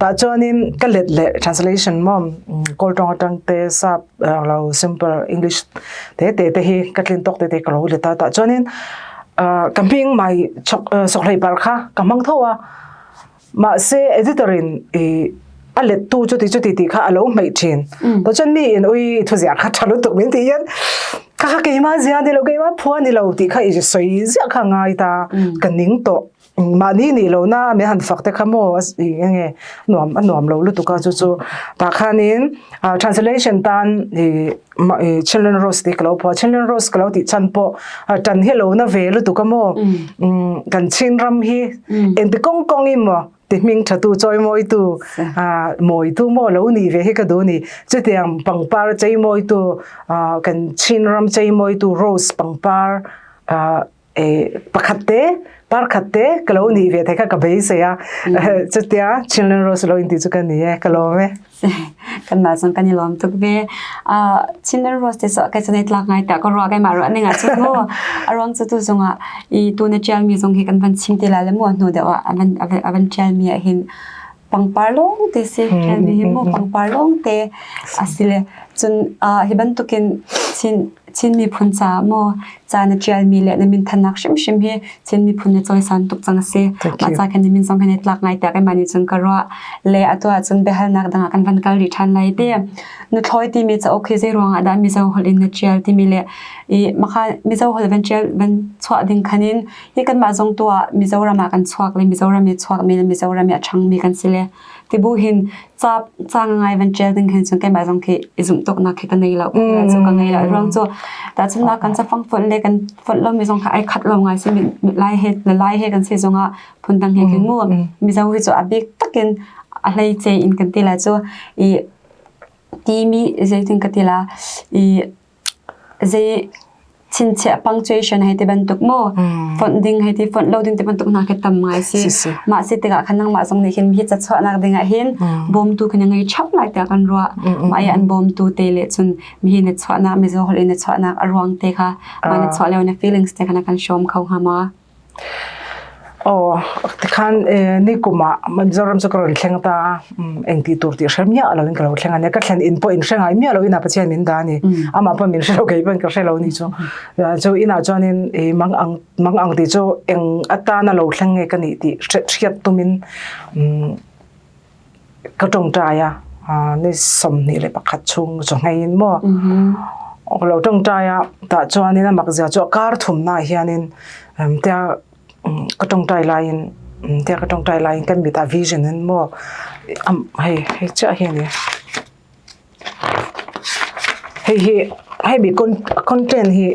tah chuanin ka let leh translation maw kawl tawng atang te sap lo simple english te te te hi ka tlin tawk te te ka lo let a tah chuanin ka hming mai chhawk sawkhlei par kha ka hmang tho a mahse editor in i a let tu chuti chuti tih kha a lo hmeih thin tah chuan mi in ui thuziah kha tha lutuk min tih hian kha kha keimah zia ni lo keimah phua ni lo tih kha i sawi ziah kha ngai ta ka ning tawh Mahni nih lohna min han fak te kha maw eng nge nuam a nuam lo lutuk a chu chu tah khanin translation tan ih Children Rose tih ka lo phuah a Children Rose ka lo tih chhan pawh tan hi a lo na ve lutuk a maw kan chin ram hi engti kawng kawng in maw ti hming tha tu chawi mawi tu mawi tu maw lo nih ve hi ka duh a ni chutiang pangpar chei mawi tu kan chin ram chei mawi tu rose pangpar pakhat te par khat te ka lo nih ve thei kha ka beisei a chutia Children Rose lo inti chu ka ni e ka lawm e kanmah zong kan i lawm tuk ve Children Rose te so kai chane tlak ngai ta ka ruwa kai ma ro ninga chu mo arong chu tu zongah i tu na tial mi zong hi kan van chim te la le mo hnu deuh ah avan avan tial mi ah hin pangpar lawng te si tial mi hi mo pangpar lawng te asile cun hi bantukin chin Chin miphun caah maw ca na ṭialmi le na minthannak hrimhrim hi Chin miphun na cawisan tuk cang a si. Mah ca khan na min zong kan i tlak ngai tiah keimah nih cun ka ruah. Le atu ahcun biahalnak dang ah kan van kal rih ṭhan lai ti. Nuthlawi timi cauk hi zei ruangah dah Mizo holh in na ṭial timi le i makha Mizo holh van ṭial van chuah ding khan in hi kanmah zong tu ah Mizoram ah kan chuak le Mizoram i chuakmi le Mizoram i a ṭhangmi kan si le Tibu hin ca ca ngai van ṭial ding hin cun keimah zong khi i zumh tuknak khi ka nei lo cu ka ngei lo ruang cu tahchunhnak kan cafang fonh le kan fonh lomi zong kha ai khat lo ngai si lai he le lai he kan si zongah phundang he khin mu Mizo hi cu a bik takin a hleice in kan ti lai cu i timi zeitin ka ti la i Zei chinchiah punctuation hei ti bantuk maw fonh ding hei ti fonh lo ding ti bantuk hna khi tam ngai si. Mah si tikah khan nangmah zong nih hin hi cachuahnak ding ah hin bawmtu khi na ngei chap lai tiah kan ruah. Mah i an bawmtu te le cun mihi na chuahnak mizaw holh in na chuahnak a ruang te kha mah na chuah lio na feelings te kha na kan hrawm kho hnga maw? Aw, tikhan nikum ah Mizoram chu ka rawn thleng ta a, eng tih tur tih hre miah lo in ka lo thleng a nia, ka thlen in pawh in hre ngai miah lo in a Pathian min dah a ni. Amah pawh min hre lo kei pawhin ka hre lo ni chu. Chu inah chuanin i mang ang mang ang tih chu eng atana lo thleng nge ka nih tih hriat tumin Ka ṭawngṭai a, ni 21 chung chaw hngei in maw ka lo ṭawngṭai a, tah chuanin a mak zia chu a kar thumnaah hianin tia ka ṭawngṭai laiin tia ka ṭawngṭai laiin kan mitah vision in maw hei hei chiah hi a ni. Hei hi hemi content hi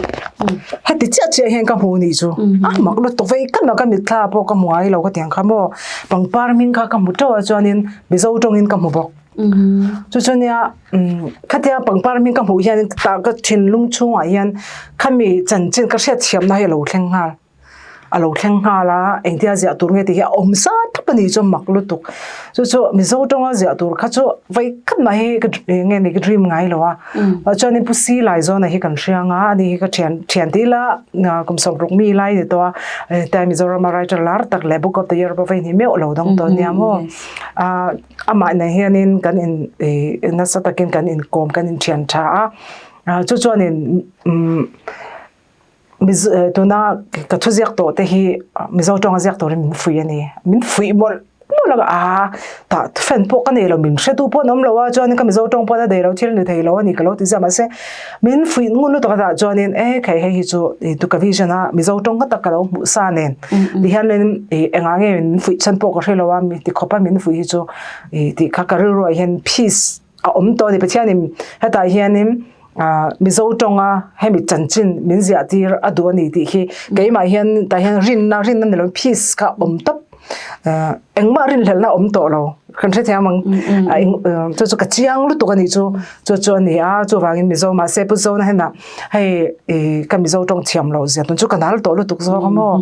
heti chiah chiah hian ka hmu nih chu a mak lutuk vei ka ka mitthla pawh ka hmu ngai lo ka tiang kha maw pangpar hming kha ka hmu teuh a chuanin mizo tawngin ka hmu bawk chu chu nia khatia pangpar hming ka hmuh hian tah ka thinlung chhungah hian khami chanchin ka hriatthiamna hi a lo thleng nghal. A lo thleng nghal a, engtia ziah tur nge tih hi a awm sa thlap a ni chu mak lutuk. Chu chu Mizo tawnga ziah tur kha chu vawi khat mah hi ka nge ni ka dream ngai lo a. Chuanin Pu Si Laizawna hi kan hriang a, ani hi ka thian thian tih ila kum 60 mi lai ni tawh a, tia Mizorama writer lar tak leh Book of the Year pawh va inhni meuh lo dang tawh nia maw. Amah nen hianin kan in nasa takin kan inkawm kan inthian tha a, chu chuanin Tuna ka thuziak tawh te hi Mizo tawnga ziak turin min fuih a ni. Min fuih mawlh mawlh a, aa tah fan pawh ka nei lo, min hretu pawh an awm lo a, chuanin ka Mizo tawng pawh a dei lo, thil ni thei lo a ni ka lo ti ziah mahse min fuih ngun lutuk a tah chuanin e khai hei hi chu ka vision a Mizo tawng ka tak ka lo hmuh sa nen tihianin engah nge min fuih chhan pawh ka hre lo a, ti khawpa min fuih hi chu tih kha ka rilruah hian peace. a awm tawh a ni. Pathianin hetah hianin Mizo tawnga hemi chanchin min ziah tir a duh a ni tih hi keimah hian tah hian rinna rinna ni lovin peace kha a awm tawp. Engmah rinhlelhna a awm tawh lo kan hrethiam ang chu chu ka chiang lutuk a nih chu chu chu a ni a chuvangin Mizo mahse Pu Zona henah hei ka Mizo tawng thiam loh zia tun chu ka nal tawh lutuk zawk a maw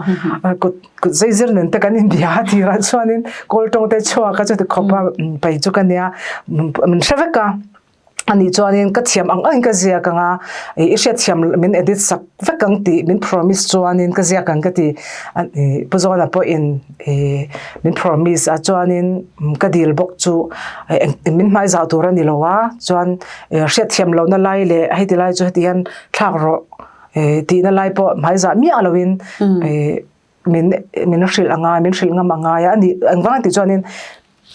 kut kut zai zir nen te kan inbia a tirah chuanin kawl tawng te chhuak a chuti khawp a pai chu ka nia min hre vek a. Anih chuanin ka thiam ang angin ka ziak ang a, i hriatthiam min edit sak vek ang tih min promise chuanin ka ziak ang ka ti. Pu Zawna pawhin min promise a chuanin ka dil bawk chu min hmaizah tur a ni lo a, chuan hriatthiam lohna lai leh heti lai chu heti hian thlak rawh tihna lai pawh hmaizah miah loin min min hrilh a ngai min hrilh ngam a ngai a ani engvang tih chuanin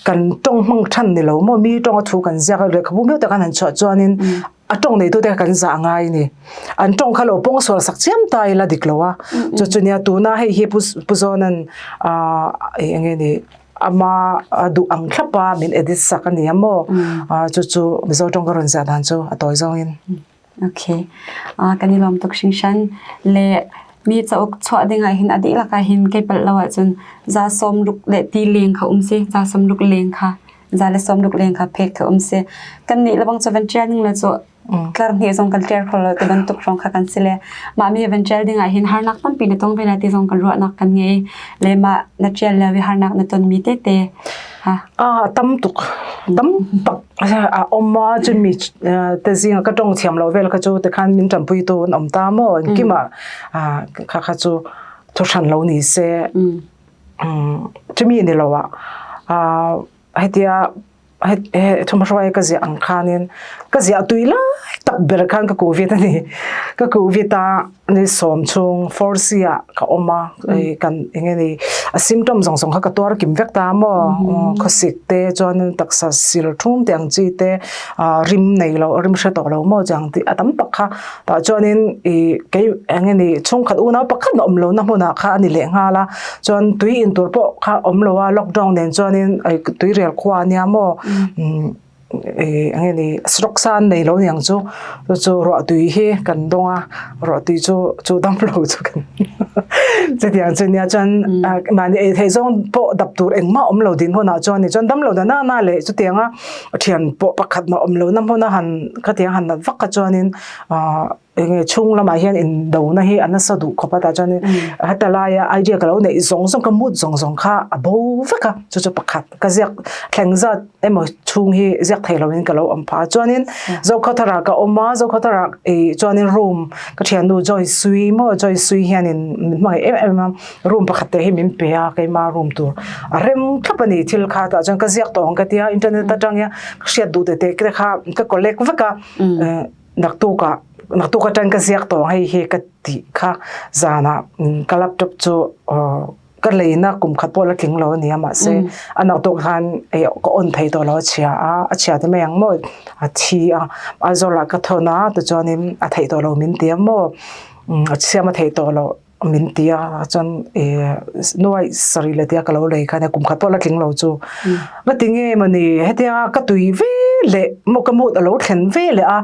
kan tawng hmang than ni lo maw mi tawng a thu kan ziak a lehkhabu miau tak an han chhuah chuanin a tawng nei tute kha kan zah a ngai a ni an tawng kha lo pawng sual sak chiam ta ila dik lo a chu chu nia tuna hei hi pu pu Zawnan ah eng nge ni ama a duh ang thlap a min edit sak a ni a maw chu chu Mizo tawng ka rawn ziah dan chu a tawi zawngin. Okay. Kan i lawm tuk hringhran. Le mi cauk chuah ding ah hin a dihlak ah hin kei palh lo ahcun za sawm ruk le ti leng kha um si. Za sawm ruk leng kha za le sawm ruk leng kha phek kha um si. Kan nih lebang cu van ṭial ning le cu tlar hnih zong kan ṭial kho lo ti bantuk hrawng kha kan si le mah mi van ṭial ding ah hin harnak tampi na tong ve lai ti zong kan ruahnak kan ngei. Le mah na ṭial lio i harnak na ton mi tete ha. Ah tam tuk. Tam tak a awm a chun mi te zinga ka tawng thiam lo vel kha chu tikhan min tanpui tu an awm ta maw engkima kha kha chu thu hran lo ni se chumi ni lo a hetia thumhruai ka ziah ang khanin ka ziah tui lai tak ber khan ka covid ani ka covid a ni sawm chhung 4C ah ka awm a kan enge ni a symptom zawng zawng kha ka tuar kim vek ta maw khawsik te chuan taksa sil thum te ang chi te rim nei lo rim hre tawh lo maw chang tih a tam tak kha tah chuanin ih kei enge ni chhungkhat unau pakhat a awm lo na hmunah kha a ni leh nghal a chuan tui in tur pawh kha awm lo a lockdown nen chuanin tuirial khua ania maw. Eng nge ni stroke sa an nei lo niang chu chu chu ruah tui hi kan dawng a ruah tui chu chu dam lo chu kan chutiang chu nia chuan mahni ei theih zawng pawh dap tur engmah awm lo din hunah chuan ni chuan dam lo na na na leh chutiang a thian pawh pakhat mah awm lo na hmuna han khatiang han nat vak kha chuanin ah enge chhung lamah hian indona hi a nasa duh khawp a tah chuanin heta laia idea ka lo neih zawng zawng ka mood zawng zawng kha a bo vek a chu chu pakhat ka ziak thleng zat emaw chhung hi ziak thei lovin ka lo awm phah a chuanin Zokhawthar ka awm a Zokhawthar ih chuanin room ka thiannu Joy Sui maw Joy Sui hianin min hmangaih em em a room pakhat te hi min pe a keima room tur a rem thlap a ni thil kha tah chuan ka ziak tawh ang ka tia internet atang hian ka hriat duh te te kha ka collect vek a. Naktukah naktuk atang ka ziak tawh ang hei hi ka tih kha zanah ka laptop chu ka leina kum khat pawh la tling lo a ni a mahse a naktuk khan ka on thei tawh lo a chhia a a chhia te mai ang maw a thi a Aizawl ah ka thawn a tichuanin a theih tawh lo min ti a maw a siam a theih tawh loh. Min ti a chuan nuai sarih leh tia ka lo lei khan kum khat pawh la tling lo chu ka ti nge mawni hetia ka tui ve leh maw ka mood a lo thlen ve leh a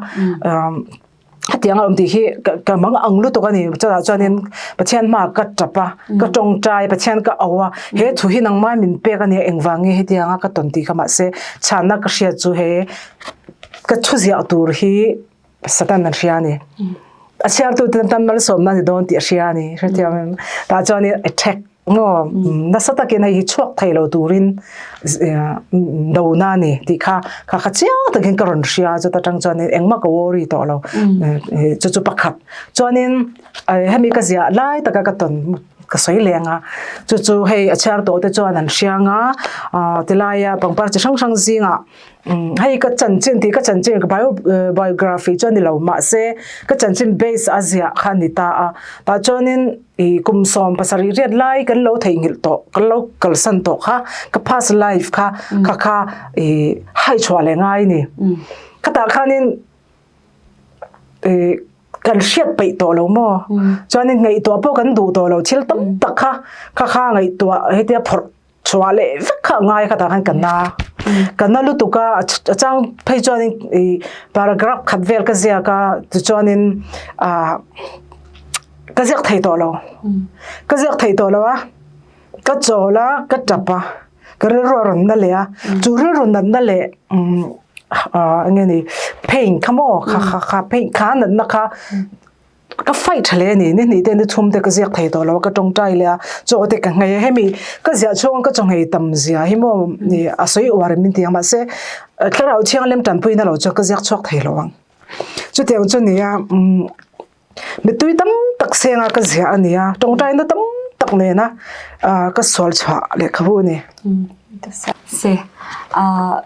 hetiang a awm tih hi ka mang ang lutuk a ni chutah chuanin Pathian hmaah ka tap a ka tawngtai Pathian ka auh a he thu hi nangmah min pek a nia engvang nge hetianga ka tawn tih kha mahse chhanna ka hriat chu he ka thu ziah tur hi Satan an hria a ni. A chhiartu ten tan malsawmna ni dawn tih a hria a ni. Hrethiam em? Tah chuan in attack maw nasa takin hei hi chhuak thei lo turin dona a ni tih kha kha kha chiang takin ka rawn hria a chuta tang chuan in engmah ka worry tawh lo. Chu chu pakhat. Chuanin hemi ka ziah lai taka ka tawn ka sawi leng a chu chu hei a chhiar tawh te chuan an hriang a tilaia pangpar chi hrang hrang zingah Hei ka chanchin tih ka chanchin ka bio biography chu a ni lo mahse ka chanchin base a ziah kha a ni ta a tah chuanin ih kum 70 riat lai kan lo theihnghilh tawh kan lo kalsan tawh kha ka past life kha kha kha ih hai chhuah leh ngai a ni khatah khanin ih kan hriat peih tawh lo maw chuanin ngaihtuah pawh kan duh tawh lo thil tam tak kha kha kha ngaihtuah hetia phawrh. Chhuah leh vek kha a ngai kha tah khan ka na. Ka na lutuk a, a chang phei chuanin i paragraph khat vel ka ziak a, tichuanin ah ka ziak thei tawh lo. Ka ziak thei tawh lo a, ka chawl a, ka tap a, ka rilru a rawn na leh a, chu rilru natna leh ah eng nge ni pain kha maw kha kha kha pain kha natna kha ka fight tha hle a ni, ni hnih te ni thum te ka ziak thei tawh lo a ka tawngtai leh a, chaw te ka nghei a, hemi ka ziah chhunga ka chaw nghei tam zia hi maw ni a sawi uar in min ti ang mahse thlarau thianghlim tanpuina lo chuan ka ziak chhuak thei lo ang. Chutiang chu ni a umm mittui tam tak senga ka ziah a ni a, tawngtaina tam tak nena ah ka sual chhuah lehkhabu a ni. Se ah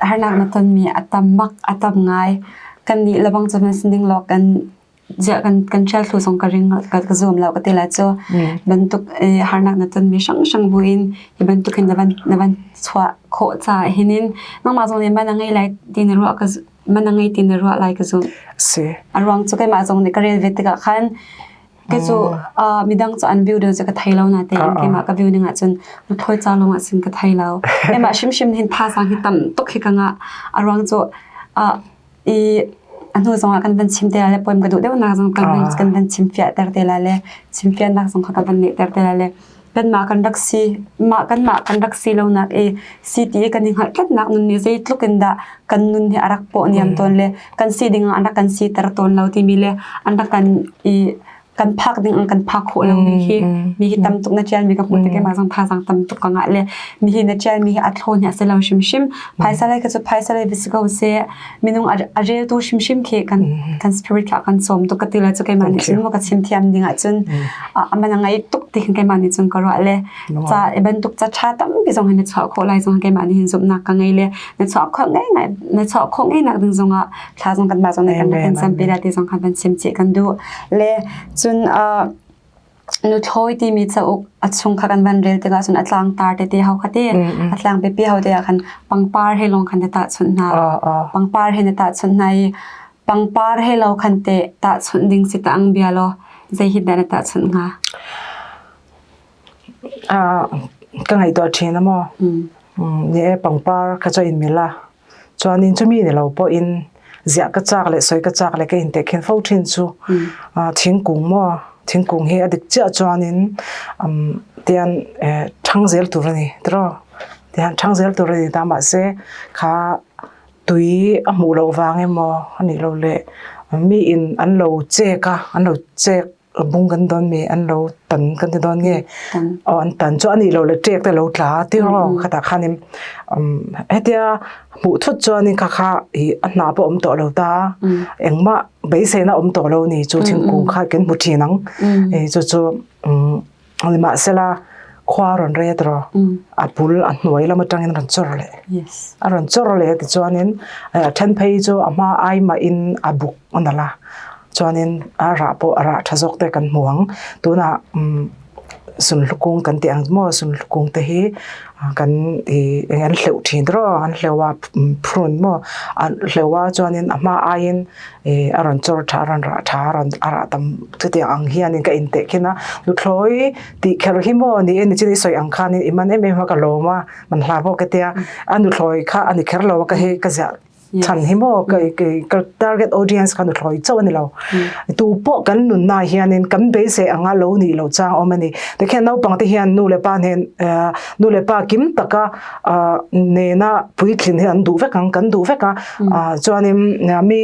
Harnak na tonmi a tam bak, a tam ngai. Kannih lebang cu nan si ning law kan ziah kan kan ṭial thlu zong ka ring ka, ka zum lo ka ti lai cu. Bantuk i harnak na tonmi hranghrang buin hi bantuk hin na van na van chuah khawh caah hinin nangmah zong nih man a ngei lai ti na ruah ka man a ngei ti na ruah lai ka zumh. Si. A ruang cu keimah zong nih ka rel ve tikah khan Kei cu midang cu an view deuh cu ka thei lo natein keimah ka view ning ahcun nuthlawi ca lawng ah cun ka thei lo. Keimah hrimhrim hin thazaang hi tam tuk hi ka ngah. A ruang cu i a hnu zong ah kan van chim te lai le poem ka duh deuhnak zong kan van kan van chim fiahter te lai le chimfiannak zong kha kan van nehter te lai le kanmah kan rak si mah kanmah kan rak si lonak i si ti i kan i hngalh tlatnak nun nih zeitluk in dah kan nun hi a rak pawh niam tawn le kan si ding ah an rak kan siter tawn lo timi le an rak kan i kan phak ding an kan phak khawh lo mi hi mi hi tam tuk na ṭial mi ka hmuh tik mah zong thazang tam tuk ka ngah le mi hi na ṭial mi hi a thlawn hi a si lo hrimhrim phaisa lei kha cu phaisa lei va si ko seh minung a reltu hrimhrim khi kan kan spirit kha kan sawm tuk ka ti le cu keimah nih cun ka chim thiam ding ahcun aman a ngai tuk ti khin keimah nih cun ka ruah le ca i bantuk ca ṭha tampi zong hi na chuah khawh lai zong keimah nih hin zumhnak ka ngei le na chuah khawh ngai ngai na chuah khawh ngai nak ding zongah thla zong kan mah zong nih kan kan sampi la ti zong khan van chim chih kan duh le cun nuthlawi timi cauk a chung kha kan van rel tikah cun a tlangtar tete ho kha te a tlang pipi ho te ah khan pangpar he lawng khan na tahchunh hna pangpar he na tahchunh hna i pangpar he lo khan te tahchunh ding si ta ang bia law zei hi dah na tahchunh hnga? Ka ngaihtuah ṭhin a maw? Ni e pangpar kha cho in mila. Chuanin chumi ni lo pawhin ziah ka chak le sawi ka chak le ka in tehkhin fo thin chu thingkung maw thingkung hi a dik chiah chuanin tian ṭhang zel tur a ni tiraw tian ṭhang zel tur a ni ta mahse kha tui a hmuh loh vang emaw a nih loh leh mi in an lo chek a an lo chek bung kan dawn mi an lo tan kan ti dawn nge aw an tan chu ani lo le ṭek te lo tla ti ro khata khanin hetia hmuh thut chuanin kha kha i a hna pawh awm tawh lo ta engmah beiseina awm tawh lo ni chu thingkung kha kan hmu ṭhin ang e chu chu nimahsela khua rawn ret ro a bul a hnuai lam aṭangin rawn chawr leh a rawn chawr leh ti chuanin a ṭhen phei chu a hma ai mah in a buk a nalh a chuanin a rah pawh a rah ṭha zawk te kan hmu ang tunah sunhlu kung kan tih ang maw sunhlu kung te hi kan ih eng an hleuh ṭhin tiraw an hleuh a phurun maw an hleuh a chuanin a hma aiin ih a rawn chawr ṭha a rawn rah ṭha a rawn a rah tam chutiang ang hianin ka inteh khin a nuthlawi tih kher hi maw ni e nichin i sawi ang khanin i man em em a ka lawm a man hla pawh ka tia a nuthlawi kha a ni kher lo a ka hei ka ziah chhan hi maw ka target audience kha nuthlawi chauh a ni lo tu pawh kan nunna hianin kan beisei anga lo nih loh chang awm a ni tikhian naupang te hian nu leh pa hnen nu leh pa kim taka nena puitlin hi an duh vek ang kan duh vek a chuanin mi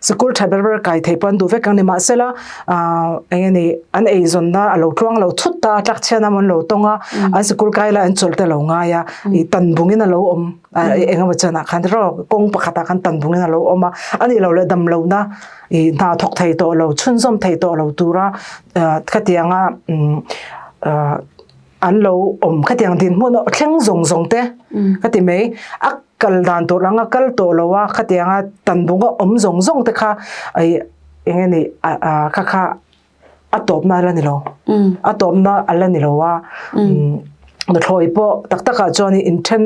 sikul tha ber ber kai thei pawh an duh vek ang nimahsela eng nge ni an eizawnna a lo tluang lo thut ta tlakchhiatna an lo tawng a an sikul kai lai an chawlh te a lo ngai a ih tan bungin a lo awm eng emaw chan ah khan rawk kawng pakhat ah khan tan bungin a lo awm a anih loh leh dam lohna ih hna thawk thei tawh lo chhunzawm thei tawh lo tura khatianga an lo awm khatiang dinhmun thleng zawng zawng te ka ti mai a kal dan tur anga kal tawh lo a khatianga tan bunga awm zawng zawng te kha ih eng nge ni kha kha a tawpna a la ni lo a tawpna a la ni lo a nuthlawi pawh tak takah chuan inthen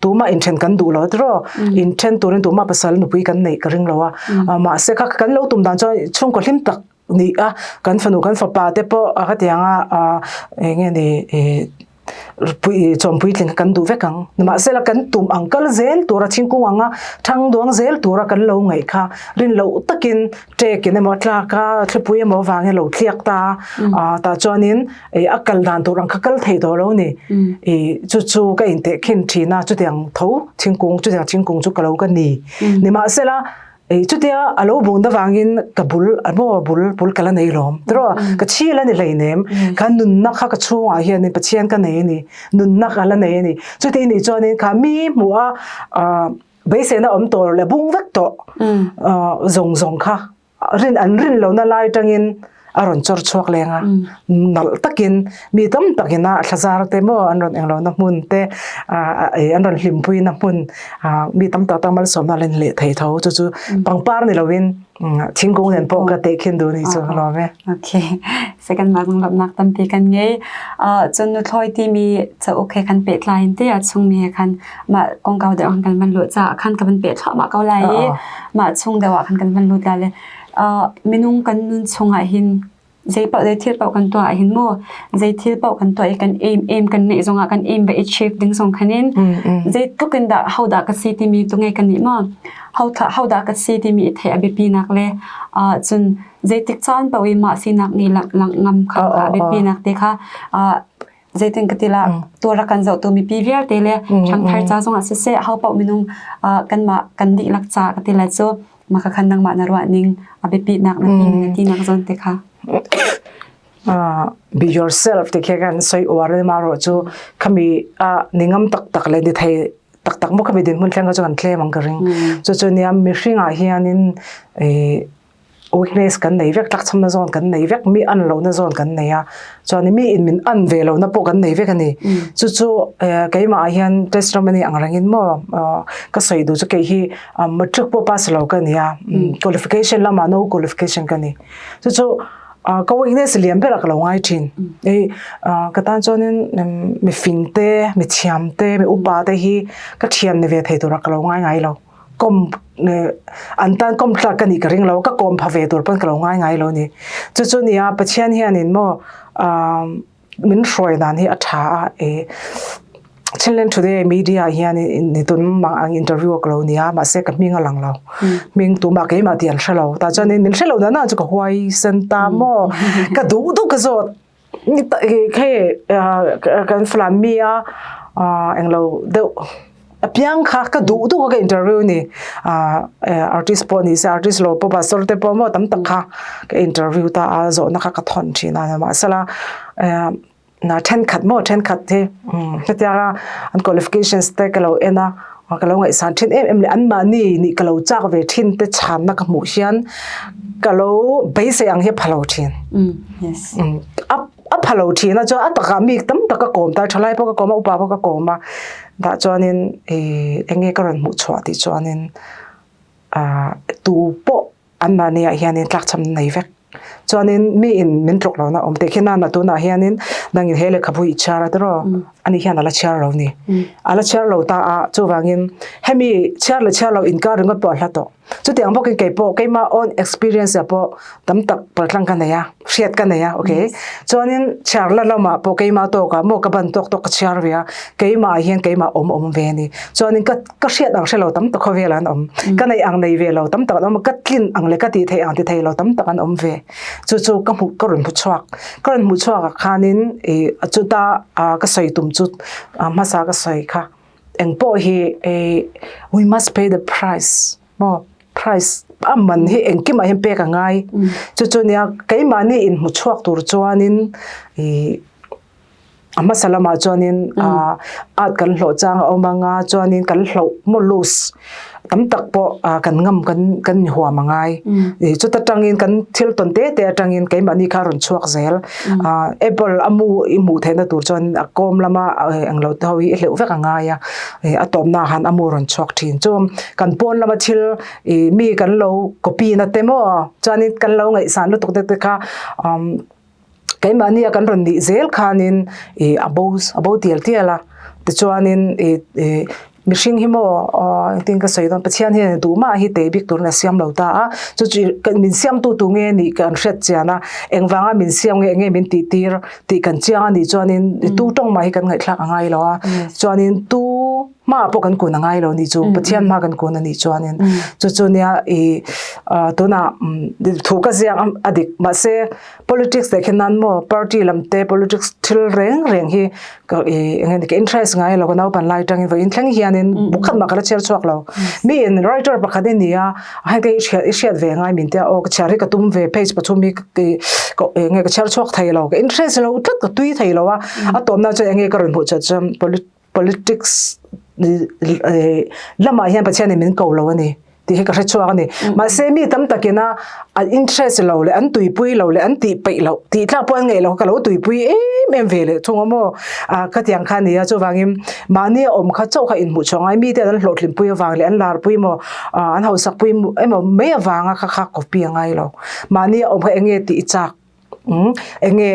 tumah inthen kan duh lo tiraw inthen turin tumah pasal nupui kan neih ka ring lo a mahse kha kan lo tum dan chuan chhungkaw hlim tak ni a kan fanu kan fapa te pawh a khatianga eng nge ni ih. Chawm puitling kha kan duh vek ang. Nimahsela kan tum ang kal zel tura thingkung anga thang duang zel tura kan lo ngaih kha rin loh takin ṭekin emaw a tlak a, thlipui emaw avangin a lo thliak ta a, tah chuanin a kal dan tur ang kha kal thei tawh lo a ni. Chu chu ka intehkhin thin a, chutiang tho thingkung chutiang thingkung chu ka lo ka ni. Nimahsela Ei chutia a lo bun avangin ka bul maw bul bul ka la nei lawm tiraw ka chhil a ni hleinem kha nunna kha ka chhungah hianin Pathian ka nei a ni nunna ka la nei a ni chuti nih chuanin kha mi hmuh a ah beiseina awm tawh leh bung vek tawh ah zawng zawng kha rin an rin lohna lai atangin a rawn chawr chhuak leng a nalh takin mi tam takin a thlazar te maw an rawn englo na hmun te an rawn hlimpui na hmun mi tam tak tak malsawmna len leh thei tho chu chu pangpar ni lovin thingkung nen pawh ka tehkhin duh ni chu lawm e. Okay second mark lawmnak tampi kan ngei cun nuthlawi timi cauk he khan pehtlai in te a chungmi he khan mah kongkau deuh kan van luh caah khan ka van peh thluahmah ko lai i mah chung deuh ah khan kan van lut la le Minung kan nun chungah hin zei paoh zei thil paoh kan tuah ahhin mu zei thil paoh kan tuah i kan aim aim kan neih zongah kan aim va i achieve ding zong khan in zeitluk in dah hodah ka si timi tu ngei kan nih maw hodah ka si timi i theih a biapi nak le cun zeitik caan paoh i mah sinak nih langh ngam kha a biapi nak te kha zeitin ka ti la tuara kan zohtu mipi vialte le ṭhangthar ca zongah siseh ho paoh minung kanmah kan dihlak ca ka ti lai cu mah kha nangmah na ruah ning a biapitnak na ti na ti nak zawn te kha. Be yourself ti khi kan soi uar ma ro chu khami a ningam tak tak le ni thei tak tak mo khami din mun thleng chu kan tlem ang ka ring chu chu niam mihring ah hianin weakness kan nei vek tlakchhamna zawn kan nei vek mi an lohna zawn kan nei a chuan mi in min an ve lohna pawh kan nei vek a ni chu chu keimah ah hian testimony ang rengin maw ka sawi duh chu kei hi matric pawh pass lo ka ni a qualification lamah no qualification ka ni chu chu ka weakness lian ber a ka lo ngai thin ei ka tan chuanin mi fing te mi thiam te mi upa te hi ka thian ni ve thei tura ka lo ngai ngai lo. Kom an tan kom tlak ka nih ka ring lo ka kawm pha ve tur pawn ka lo ngai ngai lo ni chu chu nia Pathian hianin maw min hruai dan hi a tha a e Chinland Today media hian ni tun mang ang interview ka lo nia mahse ka hming a lang lo hming tumah keimah tih an hre lo tah chuan min hre lo na na chu ka huai sen ta maw ka duh duh ka zawt Hei kan Falam mi a englo deuh apiang kha ka duh duh ka interview ni artist pawh ni se artist lo pawh pastor te pawh maw tam tak kha ka interview ta a zawhna kha ka thawn thin a mahsela na thenkhat maw thenkhat hi hetianga an qualifications te ka lo en a ka lo ngaihsan thin em em leh anmahni nih ka lo chak ve thin te chhanna ka hmuh hian ka lo beisei ang hi a pha lo thin. A a pha lo thin a chuan a takah mi tam tak ka kawm ta thalai pawh ka kawm a upa pawh ka kawm a tah chuanin ih eng nge ka rawn hmuh chhuah tih chuanin ah tu pawh anmahni ah hianin tlakchham nei vek chuanin mi in min tluk lohna awm teh khi nana tunah hianin nangin he lehkhabu i chhiar a tiraw ani hian a la chhiar lo ni a la chhiar lo ta a chuvangin hemi chhiar leh chhiar lo inkar ringawt pawh a hla tawh. Chutiang bawkin kei pawh keimah own experience ah pawh tam tak paltlang ka nei a, hriat ka nei a, okay. Chuanin chhiar la lamah pawh keimah tawkah maw ka ban tawk tawk ka chhiar ve a, keimah ah hian keimah awm awm ve a ni. Chuanin ka ka hriat ang hre lo tam tak khawvelah an awm, ka neih ang nei ve lo tam tak an awm a, ka tlin ang leh ka tih theih ang ti thei lo tam tak an awm ve. Chu chu ka hmuh ka rawn hmu chhuak, ka rawn hmuh chhuak ah khanin ih chuta ka sawi tum chu hmasa ka sawi kha. Eng pawh hi we must pay the price maw price a man hi engkimah hian pek a ngai chu chu nia keimahni inhmu chhuak tur chuanin ih a hmasa lamah chuanin ah at kan hlawh chang a awm anga chuanin kan hloh maw loose tam tak pawh kan ngam kan kan inhuam a ngai ih chuta tangin kan thil tawn te te atangin keimahni kha a rawn chhuak zel apple a mu i hmuh theihna tur chuan a kawm lama englo te ho hi i hleuh vek a ngai a ih a tawpna ah khan a mu rawn chhuak thin chu kan pawn lama thil ih mi kan lo copy na te maw chuanin kan lo ngaihsan lutuk te te kha umm Keimahnia kan rawn nih zel khanin ih a bo a bo tial tial a, tichuanin ih ih. Mihring hi maw engtin ka sawi dawn Pathian hian duh mah hi tei bik turin a siam lo ta a, chu chu min siamtu tu nge nih kan hriat chian a, engvanga min siam nge enge min tih tir tih kan chiang a nih chuanin tu tawng mah hi kan ngaihthlak a ngai lo a, chuanin tu hmaah pawh kan kun a ngai lo nih chu Pathian hma kan kun a nih chuanin chu chu nia ih tunah thu ka ziak a dik mahse Politics leh khin nan maw party lam te politics thil reng reng hi ka i enge ni ka interest ngai lo ka naupan lai tangin vawiin thleng hianin buk khat mah ka la chhiar chhuak lo. Mi in writer pakhat i ni a hei te i hriat i hriat ve ngai min tia aw ka chhiar hi ka tum ve page pathum hi ka i ka enge ka chhiar chhuak thei lo ka interest lo tlat ka tui thei lo a a tawpna chuan enge ka rawn hmuh chuan chuan politics lamah hian Pathianin min ko lo a ni. tih hi ka hre chhuak a ni. Mahse mi tam takin a an interest lo leh an tuipui lo leh an tih peih loh tih tlak pawh an ngeih lo kha ka lo tuipui em em ve leh thung a maw. Ah ka tiang kha a ni a chuvangin mahni a awm kha chauh kha inhmuh chhuah ngai mite an hlawhtlinpui avang leh an larpui emaw ah an hausakpui emaw mai avanga kha kha copy a ngai lo. Mahni a awm kha eng nge tih i chak Enge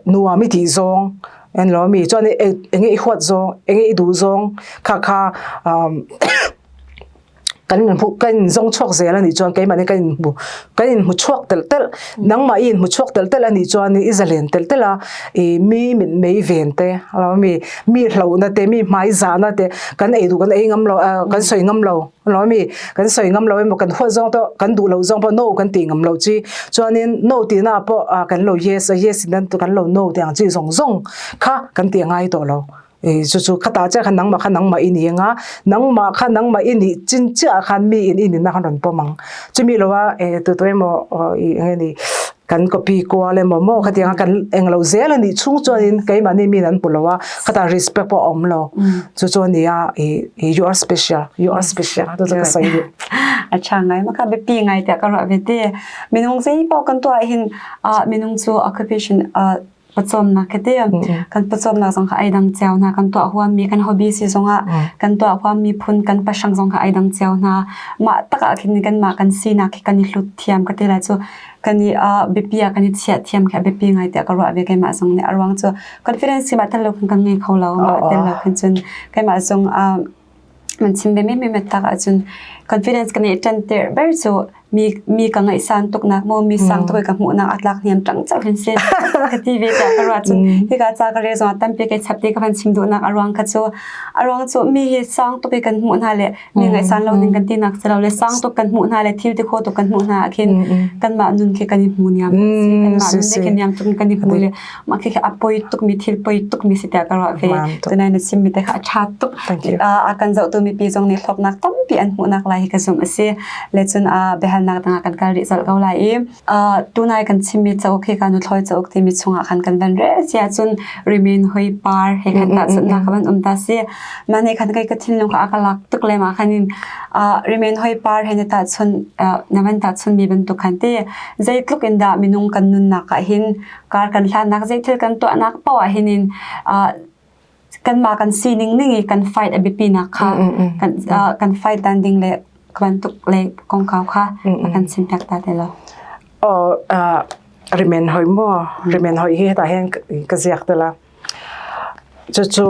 nuam i tih zawng en lo ami chuan enge i huat zawng enge i duh zawng kha kha kan inhmu kan inzawng chhuak zel anih chuan keimahni kan inhmu kan inhmu chhuak telh telh nangmah i inhmu chhuak telh telh anih chuan i zalen telh telh a ih mi mit mei ven te alo ami mi hlauhna te mi hmai zahna te kan ei duh kan ei ngam lo kan sawi ngam lo. Lo mi kan sawi ngam lo emaw kan huat zawng pawh kan duh loh zawng pawh no kan tih ngam loh chi chuanin no tihna ah pawh ah kan lo yes a yes in kan lo no tih ang chi zawng zawng kha kan tih a ngai tawh lo ih chu chu khatah chiah khan nangmah kha nangmah i ni anga nangmah kha nangmah i nih chin chiah ah khan mi in i nihna khan rawn pawm ang chumi lo a eh tu tu emaw ih eng nge ni kan copy kual emaw maw khatiang a kan englo zel a nih chhung chuanin keimahni min an hmu lo a khatah respect pawh a awm lo chu chu a ni a ih you are special you are special chu chu ka sawi duh. A tha ngai maka biapi ngai tiah ka ruah ve te. Minung zei paoh kan tuah hin minung cu occupation pawcawmnak khi ti kan pawcawmnak zong kha ai dang cio hna kan tuah huammi kan hobby si zongah kan tuah huammi phun kan pahrang zong kha ai dang cio hna mah tak ah khin kanmah kan sinak khi kan i hlut thiam ka ti lai cu kan i biapi ah kan i chiah thiam khi a biapi ngai tiah ka ruah ve keimah zong nih a ruang cu confidence hi mah tel lo khan kan ngei kho lo mah tel lo khan cun keimah zong man chim ve mi mi tak ahcun confidence ka neih ṭan tir ber cu mi mi ka ngaihsan tuknak maw mi sang tuk ka hmuhnak a tlak niam ṭang chau hin si ka ti ve tiah ka ruah cun hika ca ka rel zongah tampi kai chap ti ka van chim duhnak a ruang kha cu a ruang cu mi hi sang tuk i kan hmuh hna le mi ngaihsan lo ning kan ti nak si lo le sang tuk kan hmuh hna le thil ti kho tuk kan hmuh hna ah khin kanmah nun khi kan i hmu niam kanmah nun khi niam tuk kan i hmu le mah khi a poi tuk mi thil poi tuk mi si tiah ka ruah ve tunai na chim mi te kha a tha tuk a kan zohtu mipi zong nih hlawknak tampi an hmuhnak lai hi ka zumh a si le cun a biahalnak dangah kan kal rih colh ko lai i tunai kan chimmi cauk hi ka nuthlawi cauk timi chungah khan kan van rel cia cun rimin hoi par he khan tahchunhnak ka van um ta si mah nih khan kai ka thinlung kha a ka lak tuk le ma khan in rimin hoi par he na tahchun na van tahchun mi bantuk khan te zeitluk in dah minung kan nunnak ah hin kar kan hlannak zeithil kan tuahnak poah ah hin in kanmah kan sining ning i kan fight a biapinak kha kan kan fight dan ding le bantuk le kongkau kha a kan chimpiak ta te lo. Oh, rimen hoi mo rimen hoi hi ta hen ka ziak te la chu chu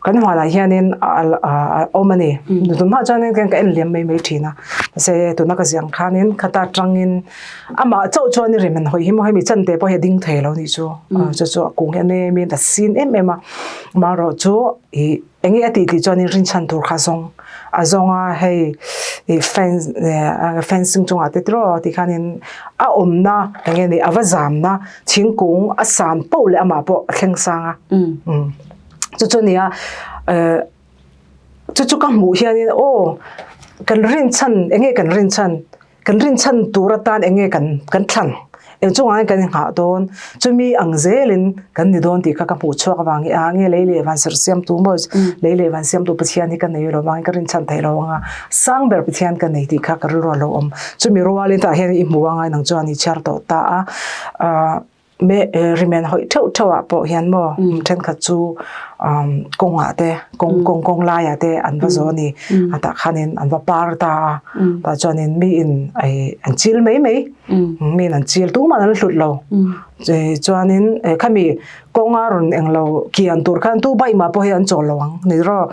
kan huan ah hianin a awm a ni. Tunhma chuanin kan ka en liam mai mai thin a. Mahse tuna ka ziang khanin khata tangin amah chauh chuan rim an hawi hi maw hemi chan te pawh hi a ding thei lo nih chu. Chu chu a kung hi a nem in a sin em em a. Amaherawh chu ih enge a tih tih chuanin rinchhan tur kha a zawng. A zawng a hei ih fence fencing chungah te tiraw tikhanin a awmna enge ni a va zamna thingkung a san poh leh amah pawh a thleng sang a. Chu chu nia chu chu ka hmuh hianin aw kan rinchhan enge kan rinchhan kan rinchhan tur atan enge kan kan thlan eng chungah nge kan inghah dawn chumi ang zelin kan ni dawn tih kha ka hmuh chhuak avangin a nge lei leh van serh siamtu maw lei leh van siamtu Pathian hi ka nei lo vangin ka rinchhan theih lo anga sang ber Pathian ka nei tih kha ka rilru a lo awm chumi rualin tah hian i hmu anga nang chuan i chhiar tawh ta a. Me rimen hawih theuh theuh ah pawh hian maw thenkhat chu Kawngah te kawng kawng kawng laiah te an va zo a ni. A tah khanin an va par ta a. Tah chuanin miin an chil mai mai. Miin an chil tumah an hlut lo. Chuanin khami kawnga rawn englo kian tur khan tu bike mah pawh hi an chawl lo ang ni rawh.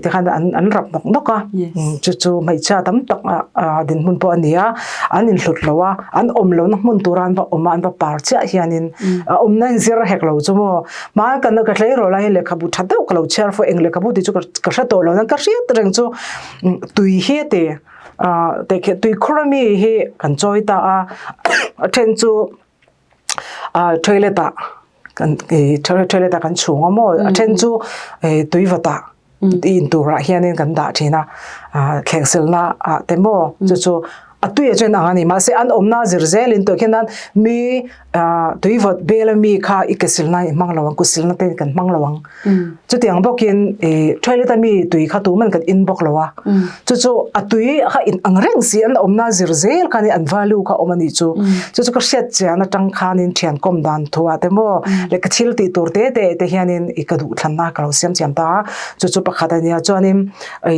Tikhan an an rap nawk nawk a. Chu chu hmeichhia tam tak dinhmun pawh a ni a. An inhlut lo a, an awm lohna hmun tura an va awm a, an va par chiah hianin a awmna inzir hek lo chu maw. Hmai kan ka tleirawl lai hian lehkhabu tha deuh ka lo chhiar fo eng lehkhabu tih chu ka hre tawh lo na ka hriat reng chu tui hi a ti teh khi tuikhur ami hi kan chawi ta a a then chu toilet ah kan toilet ah kan chhung a maw a then chu tuivat ah in turah hianin kan dah thin a thleng silna ah te maw chu chu a tui a chen ang a ni mahse an awmna zir zelin tawh khian mi tui vawt bel ami kha i ke silna i hmang lo ang kut silna te kan hmang lo ang chutiang bawkin i toilet ami tui kha tuman kan in bawk lo a chu chu a tui kha in ang reng si an awmna zir zel khan an value kha awm a nih chu chu chu ka hriat chian atang khanin thian kawm dan thu ah te maw leh ka thil tih tur te te te hianin i ka duh thlanna ka lo siam chiam ta a chu chu pakhat a nia chuanin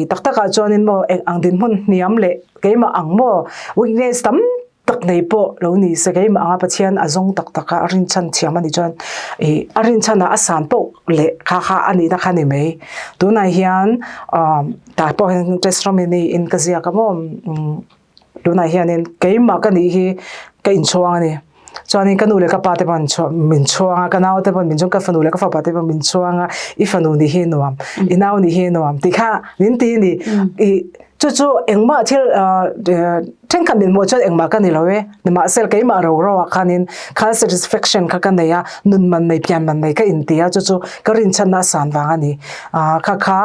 i tak takah chuanin maw eng ang dinhmun hniam leh keimah ang maw weakness tam tak nei pawh lo ni se keimah anga Pathian a zawng tak tak a a rinchhan thiam a nih chuan ih a rinchhan ah a san poh leh kha kha a nihna kha a ni mai tunah hian ah tah pawh hian testimony in ka ziak a maw tunah hianin keimah ka nih hi ka inchhuang a ni chuanin ka nu leh ka pa te pawh an chhuang min chhuang a ka nau te pawh min chhuang ka fanu leh ka fapa te pawh min chhuang a i fanu nih hi nuam i nau nih hi nuam tih kha min ti a ni ih Chu chu engmah thil thenkhat min hmuh chuan engmah ka ni lo e, nimahsela keimah ro ro ah khanin kha satisfaction kha ka nei a, nun man nei pian man nei ka inti a, chu chu ka rinchhanna a san vang a ni. Kha kha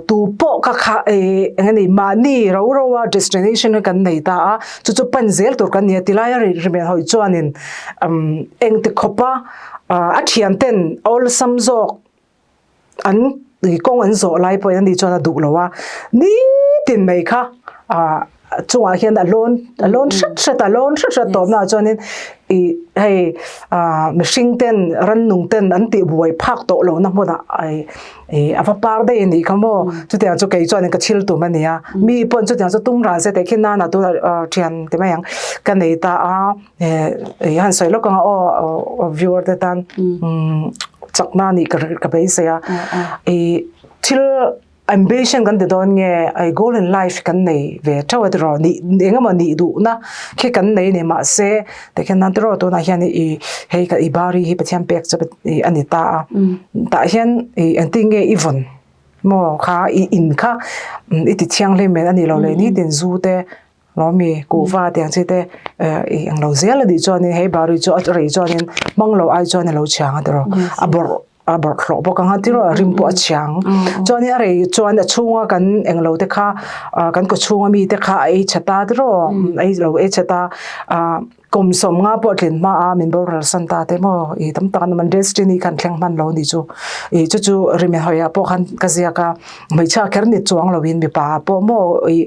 tu pawh kha kha eng nge ni mahni ro ro a destination kan nei ta a, chu chu pan zel tur kan ni a tilai a rimen hawi chuanin engti khawpa a thianten awlsam zawk an kawng an zawh lai pawhin ani chuan a duh lo a nitin mai kha ah chungah hian a lawn a lawn hret hret a lawn hret hret tawp naah chuanin ih hei ah mihring ten rannung ten an tih buai phak tawh lo na hmunah ih a va par daih a nih kha maw chutiang chu kei chuanin ka thil tum a ni a mi pawn chutiang chu tum ran se teh khi nana tunah thian ti mai ang ka nei ta a. Eh han sawi lawk anga aw viewer te tan chakna nih ka ka beisei a i thil ambition kan ti dawn nge i goal in life kan nei ve theuh a tiraw nih engemaw nih duhna khi kan nei a ni mahse tikhian nan tiraw tunah hian i hei ka i bari hi Pathian pek chu a ni ta a tah hian i engtin nge i vawn maw kha i in kha i ti thianghlim em a nih loh leh nitin zu te Lawmi kuhva tiang chi te i ang lo zel a nih chuanin hei bari chu a rei chuanin hmang lo ai chuan a lo chhiang a tiraw a bawrh a bawrh hlawh bawk ang a tiraw a rim pawh a chhiang chuanin a rei chuan a chhunga kan eng lo te kha kan kaw chhunga mi te kha a ei chhe ta tiraw ei lo ei chhe ta kum sawm nga pawh tlin hma a min boral san ta te maw i tam tak an awm an destiny khan thleng hman lo ni chu i chu chu rimi hawiah pawh khan ka ziak a hmeichhia kher ni chuang lo in mipa ah pawh maw i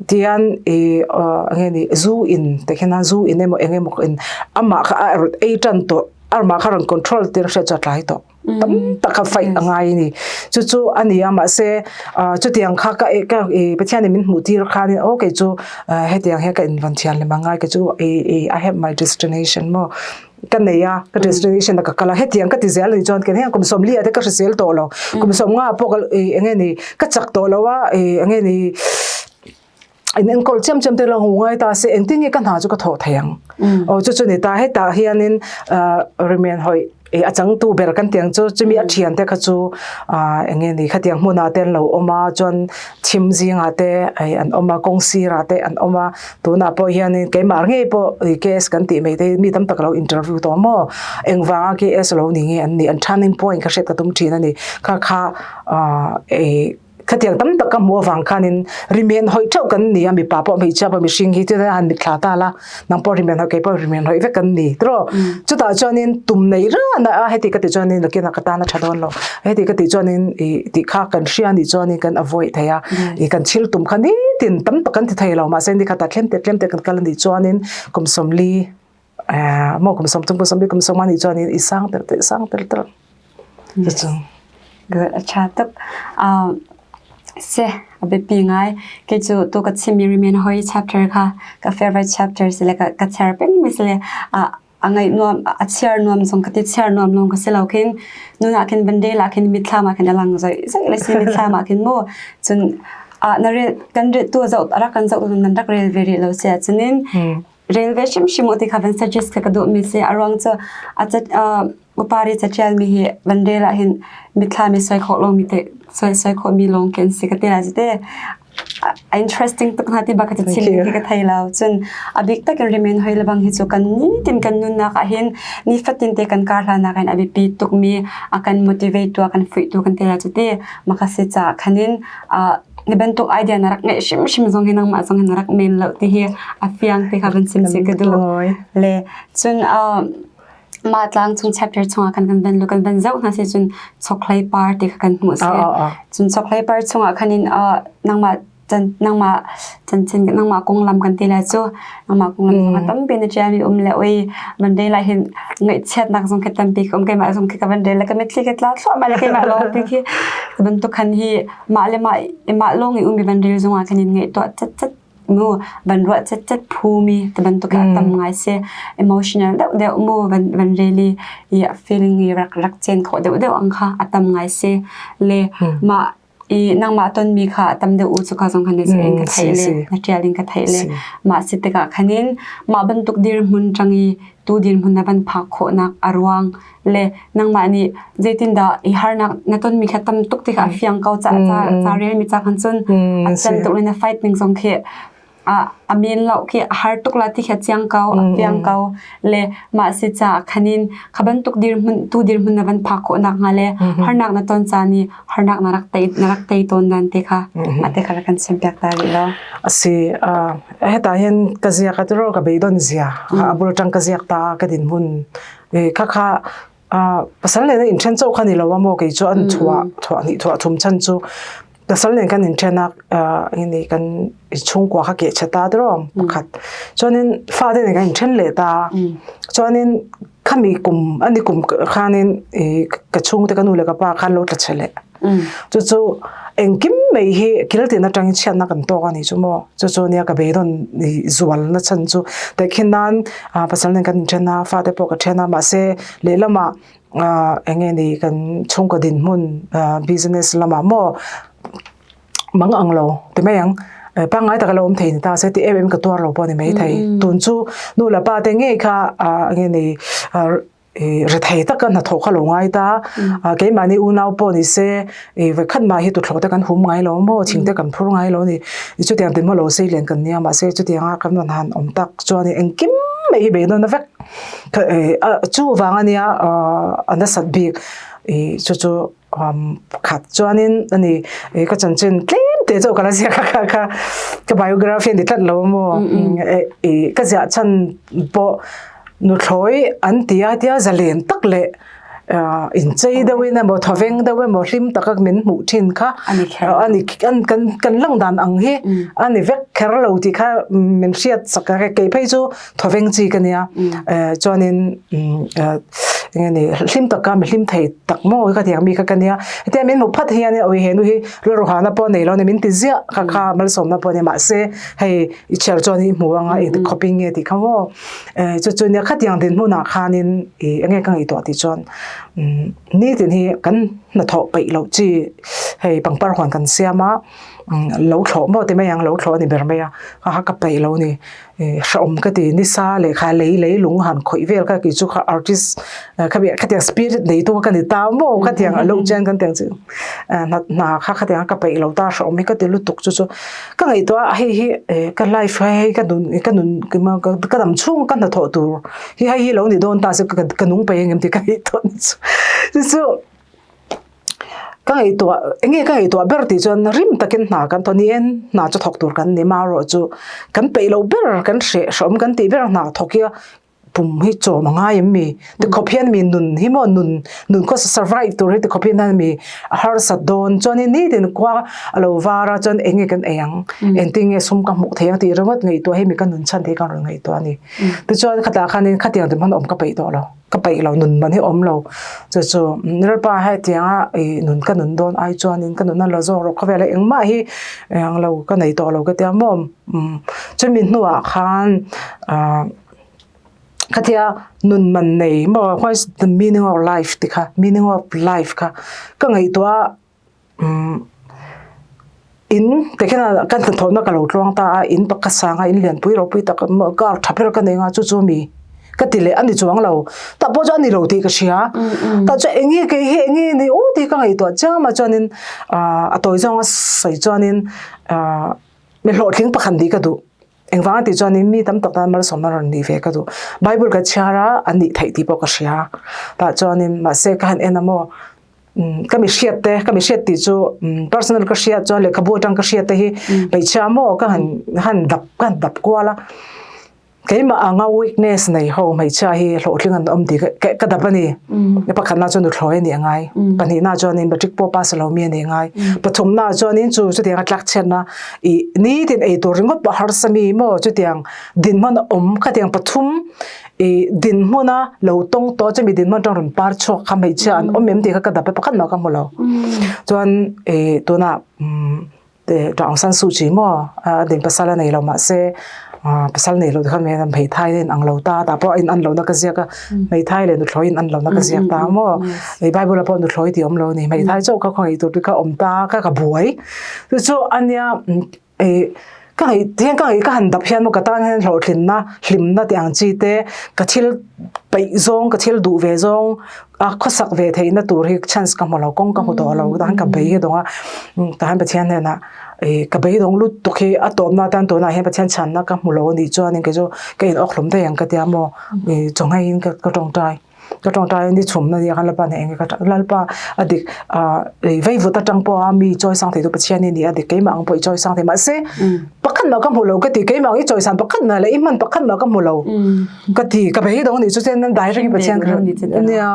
tihian i eng nge ni zu in te khian a zu in emaw eng emaw in amah kha a rawn ei tan tawh amah kha rawn control tir hriat chu a tlai tawh. tam tak a fight a ngai a ni chu chu a ni a mahse chutiang kha ka ka i Pathianin min hmuh tir khanin aw kei chu hetiang hian ka invan thian lem angai kei chu i i I have my destination maw ka nei a ka destination ah ka kal a hetiang ka ti zel a nih chuan ken heng kum sawmli ah te ka hrisel tawh lo kum sawmnga ah pawh ka i eng nge ni ka chak tawh lo a i eng nge ni in enkawl chiam chiam te lo hmu ngai ta se engtin nge ka hna chu ka thawh thei ang aw chu chu ni ta hetah hianin remain hawi a changtu ber kan tiang chu chumi a thian te kha chu eng nge ni khatiang hmunah te an lo awm a chuan thim zingah te an awm a kawng sirah te an awm a tunah pawh hianin keimah ngei pawh K_S kan tih mai te hi mi tam tak a lo interview tawh maw engvanga K_S lo ni nge an nih an turning point ka hriat ka tum thin a ni kha kha Khatiang tam tak ka hmuh avang khanin rimen hawi theuh kan ni a, mipa pawh hmeichhia pawh mihring hi chuan han mitthla ta la, nang pawh rimen hawi kei pawh rimen hawi vek kan ni tiraw. Chutah chuanin tum nei rana a heti ka tih chuanin nakinah ka tan a tha dawn lo, heti ka tih chuanin ih tih kha kan hria anih chuanin kan avoid thei a, ih kan thil tum kha nitin tam tak kan ti thei lo mahse nikhatah tlem te tlem te kan kal anih chuanin kum sawmli maw kum sawm thum kum sawmli kum sawm anih chuanin i sang tel tel i sang tel tel. Good, a ṭha tuk. Si, a biapi ngai. Kei cu tu ka chimmi remain hoi chapter kha ka favorite chapter si le ka char pengmi si le a ngaih nuam a chiar nuam zong ka ti chiar nuam lawng ka si lo khin nun ah khin van rel ah khin mitthlam ah khin a lang zoi zoi le si mitthlam ah khin mu cun na rel kan rel tu zoh rak kan zoh nan rak rel ve rih lo sia cunin rel ve hrimhrim u ti kha van suggest ka duh mi si a ruang cu a upari catial mi hi van rel ah hin mitthlam i soi khawh lo mi te soi soi khawh mi lawng khi an si ka ti lai te a interesting tuk hna ti bak ka chim ti ka thei lo cun a bik tak in remain hoi lebang hi cu kan ni tin kan nunnak ah hin nifatin te kan kar hlanak in a biapi tuk mi a kan motivate tu a kan fuih tu kan te la chu ti makasi cha khanin ni bantuk idea na rak ngeih hrimhrim zong hi nangmah zong hi na rak men lo ti hi a fiang ti kha van sim si ka duh le cun mah tlang chung chapter chungah kan kan van lu kan van zoh hna si cun chokhlei par ti kha kan hmuh si cun chokhlei par chungah khan in nangmah can nangmah chanchin nangmah konglam kan ti lai cu nangmah konglam zong a tampi na ṭialmi um le oi van rel ah hin ngaihchiatnak zong khi tampi ka um keimah zong khi ka van rel le ka mitthli ka tla thluahmah le keimah lawng pi khi bantuk khan hi mah le mah mah lawng i um i van rel zong ah khan in ngaihtuah chat chat mu van ruah chat chat phumi te bantuk ah tam ngai si emotional deuh deuh mu van van rel i i feeling i rak rak chen khawh deuh deuh ang kha a tam ngai si le mah i nangmah tonmi kha tam deuh u cu ka zong khan na in ka theih le na ṭial in ka theih le mah si tikah khanin mah bantuk dirhmun ṭang i tu dirhmun na van phak khawhnak a ruang le nangmah nih zeitindah i harnak na tonmi kha tam tuk tikah a fiang ko ca ca ca relmi ca khan cun a cem tuk le na fight ning zong khi a men lo khi a har tuk la ti kha chiang ko a fiang ko le mah si ca khanin kha bantuk dirhmun tu dirhmun na van phak khawh nak hnga le harnak na ton ca ni harnak na rak tei na rak tei tawn dan te kha mah te kha rak kan chim piak ta rih lo asi heta hin ka zia ka tiro ka beidon zia abul tang ka ziak ta ka din hun kha kha pasal le na in then chau kha ni lo mo kei chu an thua thua ni thua thum chan chu pasal nen kan in then a ni kan chhungkua kha ke chata tro pakhat chuanin fa te nen kan in then le ta chuanin khami kum ani kum khanin ka chhung te ka nu le ka pa khan lo tla chele chu chu engkim mai hi kil tin atang chian na kan tok ani chu mo chu chu nia ka beidon ni zual na chan chu te khin nan pasal nen kan in then a fa te pawh ka then a mahse lehlama enge ni kan chhungkaw dinhmun business lamah maw mang ang lo ti mai ang pangngai taka lo awm thei ni ta se ti em em ka tuar lo pawh ni mai thei tun chu nu leh pa te ngei kha enge ni rethei taka hnathawh kha lo ngai ta keimahni unau pawh ni se vekhat mah hi tuthlawh te kan hum ngai lo maw thing te kan phur ngai lo ni chutiang tin maw lo sei len kan nia mahse chutianga kan rawn han awm tak chuan engkim mai hi beidawn na vek Chu vang ania a nasat bik chu chu pakhat chuanin ani ka chanchin tlem te chu ka la ziak a kha kha ka biography ani tlat lo maw ka ziah chhan pawh nuthlawi an ti a tia zalen tak leh inchei deuhin emaw thawveng deuh emaw hlim taka min hmuh thin kha ani kan kan lang dan ang hi ani vek kher lo tih kha min hriat sak a kei phei chu thawveng chi ka nia chuanin enge ni hlim taka mi hlim thei tak maw ka tiang mi kha ka nia hetia min hmuh phat hian oi he nu hi rilru hana pawh nei lo ni min ti ziah kha kha malsawmna pawh ni mahse hei i chhiar chuan i hmu anga i khawping nge tih kha maw chu chu nia khatiang dinhmunah khanin i enge ka ngaihtuah tih chuan nitin hi kan hnathawh peih loh chi hei pangpar huan kan siam a lo thlawh maw ti mai ang lo thlawh a ni ber mai a kha ka peih lo ni hrehawm ka ti nisa lehkha lei lei lung han khawih vel kha kei chu kha artist khatiang spirit nei tu ka ni ta maw khatiang a lo chian kan tiang chu hna kha khatiang ka peih lo ta hrehawm hi ka ti lutuk chu chu ka ngaihtuah a hei hi ka life hei ka nun ka nun ka dam chhung ka hnathawh tur hi hei hi lo ni dawn ta se ka nung peih engem tih ka ngaihtuah chu chu Ka ngaihtuah enge ka ngaihtuah ber tih chuan rim takin hna kan thawn hi en hna chu thawk tur kan ni marawh chu kan peih loh ber kan hreh hreawm kan tih ber hna thawk hi a. pum hi chawm a ngai em mi? Ti khawp hian mi nun hi maw nun nun khaw survive tur hi ti khawp hian mi a harsat dawn chuanin nitin khua a lo var a chuan eng nge kan ei ang engtin nge sum ka hmuh theih ang tih ringawt ngaihtuah hi mi ka nun chhan thei ka rawn ngaihtuah a ni. Tichuan khatah khanin khatiang te hman awm ka peih tawh lo ka peih lo nun man hi awm lo chu chu Lalpa hetianga ih nun ka nun dawn ai chuanin ka nun a la zawk rawh khawvel a engmah hi eng lo ka nei tawh lo ka tia maw chumi hnuah khan ah khatia nun man nei maw what is the meaning of life tih kha meaning of life kha ka ngaihtuah a in tikhian ka hnathawhna ka lo tluang ta a in pakhat sang a in lianpui ropui tak car tha ber ka nei anga chu chu mi ka ti leh a ni chuang lo tah pawh chu a ni lo tih ka hria tah chuan eng nge kei hi eng nge ni aw tih ka ngaihtuah chiam a chuanin ah a tawi zawnga sawi chuanin ah mi hlawhtling pakhat nih ka duh. Engvang a tih chuanin mi tam tak tan malsawmna rawn nih ve ka duh. Bible ka chhiar a, an nih theih tih pawh ka hria. Tah chuanin mahse ka han en a maw, ka mi hriat te, ka mi hriat tih chu personal ka hriat chuan lehkhabu atang ka hriat te hi hmeichhia maw ka han han dap ka han dap kual a. Keimah anga weakness nei ho hmeichhia hi hlawhtling an awm tih ka ka dap a ni. Pakhatna chuan nuthlawi a nih a ngai. Pahnihna chuanin matric pawh pass lo mi a nih a ngai. Pathumna chuanin chu chutianga tlakchhiatna I nitin ei tur ringawt pawh harsa mi maw chutiang dinhmun a awm khatiang pathum i dinhmuna lo tawng tawh chumi dinhmun atang rawn par chhuak kha hmeichhia an awm em tih kha ka dap a pakhat mah ka hmu lo chuan i tunah Daw Aung San Suu Kyi maw a din pasal a nei lo mahse pasal nei lo te kha hmeithai in ang lo ta tah pawh a in an lohna ka ziak a hmeithai leh nuthlawi in an lohna ka ziak ta maw bible ah pawh nuthlawi tih a awm lo a ni hmeithai chauh kha khawngaih tur te kha awm ta kha ka buai chu chu ania ih ka ngaih hian ka ngaih ka han dap hian maw ka tan hian hlawhtlinna hlimna tih ang chi te ka thil peih zawng ka thil duh ve zawng a khawsak ve theihna tur hi chance ka hmu lo kawng ka hmu tawh lo tah hian ka bei dawng a tah hian Pathian hnenah ih ka beidawng lutuk hi a tawpna atan tunah hian Pathian chhanna ka hmu lo anih chuanin kei chu ka in awk hlawm daih ang ka tia maw ih chawngaiin ka ka tawngtai ka tawngtai a ni chhumna nia khan Lalpa hneh eng nge ka Lalpa a dik ah ih veivut atang pawha mi chawisang thei tu Pathian i ni a dik keimah ang pawh i chawisang thei mahse pakhat mah ka hmu lo ka ti keimah ang i chawisan pakhat mah leh i hman pakhat mah ka hmu lo. Ka ti ka beidawng nih chu chuan an direct in Pathian ka nia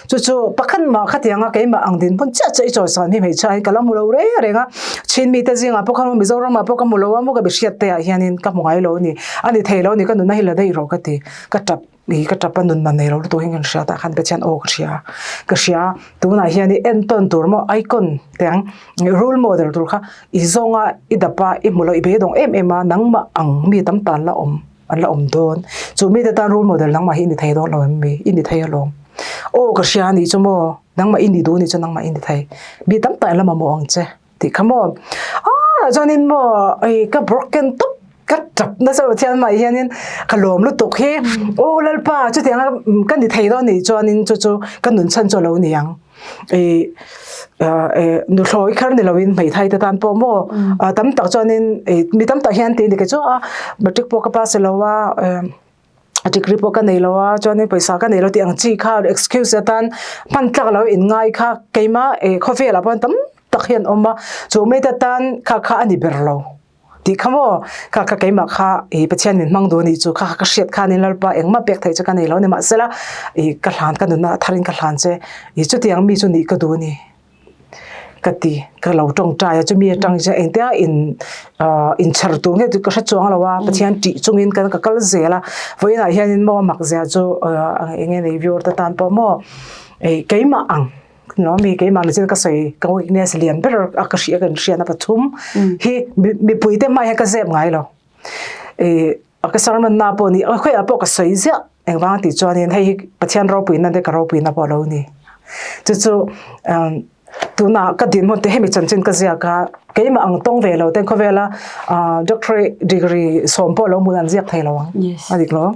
chu chu pakhat mah khatianga keimah ang dinhmun chiah chiah i chawisan hi hmeichhia hi ka la hmu lo reng reng a Chin mite zingah pawh khan Mizoram ah pawh ka hmu lo a maw ka be hriat te ah hianin ka hmu ngai lo a ni a ni thei lo a ni ka nunna hi la daih rawh ka ti ka tap ih ka tap a nun man nei lo lutuk hian kan hria tah khan Pathian aw ka hria ka hria tunah hian i entawn tur maw icon te ang role model tur kha i zawnga i dap a i hmu lo i beidawng em em a nangmah ang mi tam tan la awm. An la awm dawn. Chu mite tan role model nangmah hi i ni thei dawn lo em mi? I ni thei alawm. Aw ka hria anih chu maw? Nangmah i ni duh anih chu nangmah i ni thei. Mi tam tak in la mamawh ang che tih kha maw? Aaa chuanin maw ei ka broken tawp ka tap nasa lo thian mah hianin ka lawm lutuk hi aw Lalpa chutianga ka ni thei dawn anih chuanin chu chu ka nun chhan chu a lo ni ang. I nuthlawi kher ni loin hmeithai te tan pawh maw tam tak chuanin mi tam tak hian tih a ni kei chu a matric pawh ka pass lo a degree pawh ka nei lo a chuanin pawisa ka nei lo tih ang chi kha excuse atan hman tlak lo in ngai kha keimah khawvelah pawh tam tak hian awm a chu mite tan kha kha a ni ber lo. Tih kha maw? Kha kha keimah kha i Pathian min hmang duh anih chu kha kha ka hriat khanin Lalpa engmah pek theih chu ka nei lo ni mahsela i ka hlan ka nunna a tharin ka hlan che i chutiang mi chu nih ka duh a ni ka ti ka lo tawngtai a chumi atang chuan engtia in ah inchher tur nge tih ka hre chuang lo a Pathian tih chungin ka ka kal zel a vawiinah hianin maw a mak zia chu ah eng nge nei viewer te tan pawh maw ei keimah ang. No mi keimah ni chin ka sawi ka weakness lian ber a ka hria kan hriatna pathum hi mipui te hmai hian ka zep ngai lo e ka sermon na pawh ni khawih ah pawh ka sawi ziah engvang tih chuanin hei hi Pathian ropuina te ka ropuina pawh a lo ni chu chu tunah ka dinhmun te hemi chanchin ka ziak a keimah ang tawng ve lo ten khawvela doctorate degree sawm pawh lo hmun an ziak thei lo ang a dik lo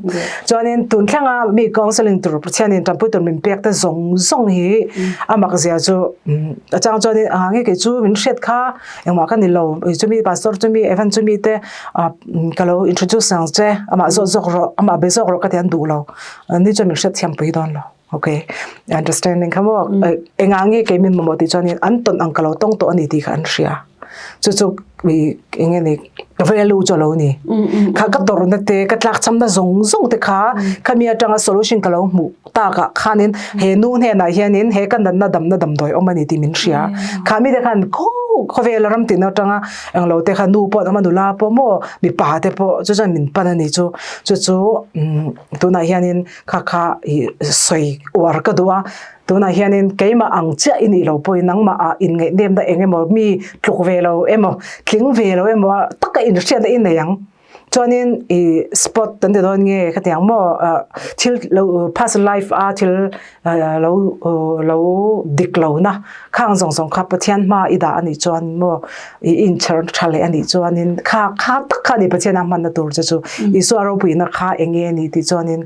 chuanin tun thlenga mi counseling tur Pathianin tanpui tur min pek te zawng zawng hi a mak zia chu a chang chuanin a nge kei chu min hriat kha engmah ka ni lo chumi pastor chumi evan chumi te ka lo introduce ang che amah zawk zawk rawh amah be zawk rawh ka ti an duh lo ni chuan min hriat thiam pui dawn lo. Okay, understanding kha maw engah nge kei min mamawh tih chuanin an tawn ang ka lo tawng tawh a ni tih kha an hria. Chu chu eng nge ni ka value chu a lo ni. Kha ka tawrhna te ka tlakchhamna zawng zawng te kha khami atanga solution ka lo hmuh takah khanin he nu hnenah hianin he ka natna damna damdawi awm a ni tih min hria. Kha mite khan khawvel ram tin atanga englo te kha nu pawh an awm a nula pawh maw mipa te pawh chu chuan min pan a ni chu. Chu chu tunah hianin kha kha ih sawi uar ka duh a. Tunah hianin keimah ang chiah i nih lo pawhin nangmah ah inngaihnemna eng emaw mi tluk ve lo emaw tling ve lo emaw taka inhriatna i nei ang. Chuanin i spot kan ti dawn nge khatiang maw thil lo past life a thil lo lo dik lo na khang zawng zawng kha Pathian hma i dah a nih chuan maw i inchher tha leh a nih chuanin kha kha tak kha a ni Pathian a hmanna tur che chu Isua ropuina kha eng nge a ni tih chuanin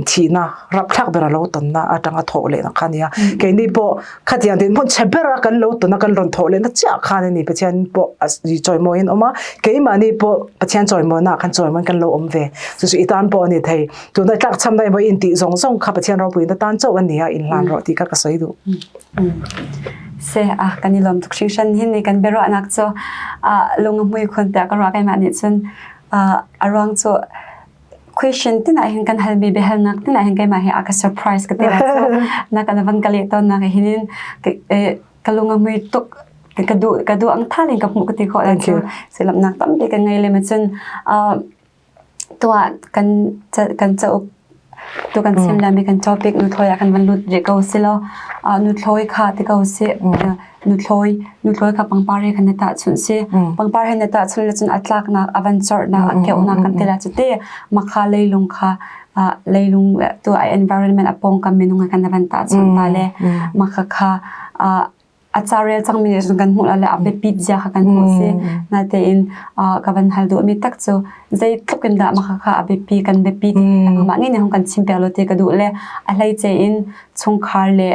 thihna rapthlak ber a lo tawnna atanga thawh lehna kha a ni a. Keini pawh khatiang dinhmun chhe bera kan lo tawn a kan rawn thawh lehna chiah khan a ni Pathian pawh a chawimawiin awm a, keimahni pawh Pathian chawimawina khan chawimawiin kan lo awm ve. Chu chu i tan pawh a ni thei. Tuna tlakchhamna emaw i intih zawng zawng kha Pathian ropuina tan chauh a ni a, inhlan rawh tih kha ka sawi duh. Se a kan i lawm tuk hringhran hin ni kan biaruahnak cu lung a hmui khun tiah ka ruah keimah nih cun a ruang cu Question tin ah hin kan halmi biahalnak tin ah hin keimah hi a ka surprise ka ti lai cu. Na kan van ka leh tawnnak hin in ka lung a hmui tuk ka duh ka duh ang thal in ka hmuh ka ti khawh lai cu. Silamnak tampi ka ngei le ma cun tuah kan kan cauk tu kan chim lami kan topic nuthlawi ah kan van lut rih ko si law nuthlawi kha ti ko si. Nuthlawi nuthlawi kha pangpar he khan na tahchunh si. Pangpar he na tahchunh le cun a tlaknak a van corhnak a keuhnak kan ti la cu te makha leilung kha leilung tu a environment a pawngkam minung he khan na van tahchunh ta le makha kha a ca rel cangmi nih cun kan hmuh la le a biapit zia kha kan hmuh si. Natein ka van hal duhmi tak cu zeitluk in dah makha kha a biapi kan biapi timi kha nangmah ngei nih hung kan chim piak lo ti ka duh le a hleice in chungkhar le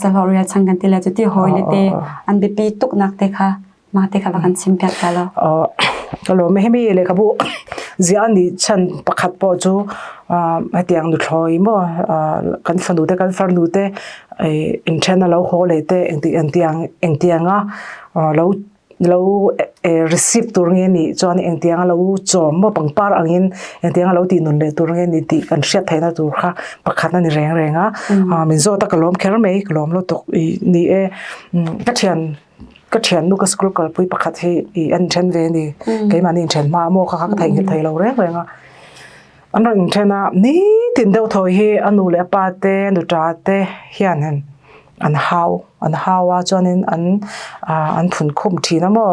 sahlawh rialchan kan ti le cuti hawi le te an biapi tuknak te kha mah te kha va kan chim piak ta lo. Ka lawm hemi lehkhabu zia ni chan pakhat pawh chu hetiang nuthlawi maw kan fanu te kan farnu te inthen a lo haw leh te engti engtiang engtianga lo lo receive tur nge nih chuan engtiang a lo chawm maw pangpar angin engtiang a lo tih nun leh tur nge ni tih kan hriat theihna tur kha pakhat a ni reng reng a min zawt a ka lawm kher mai ka lawm lutuk i ni e ka thian ka thiannu ka school kalpui pakhat hi i an then ve a ni keimahni inthen hma maw kha kha ka theihnghilh thei lo reng reng a an rawn inthen a nitin deuh thaw hi a nu leh a pa te nuta te hian an hau an hau a chuanin an ah an phun khum thin a maw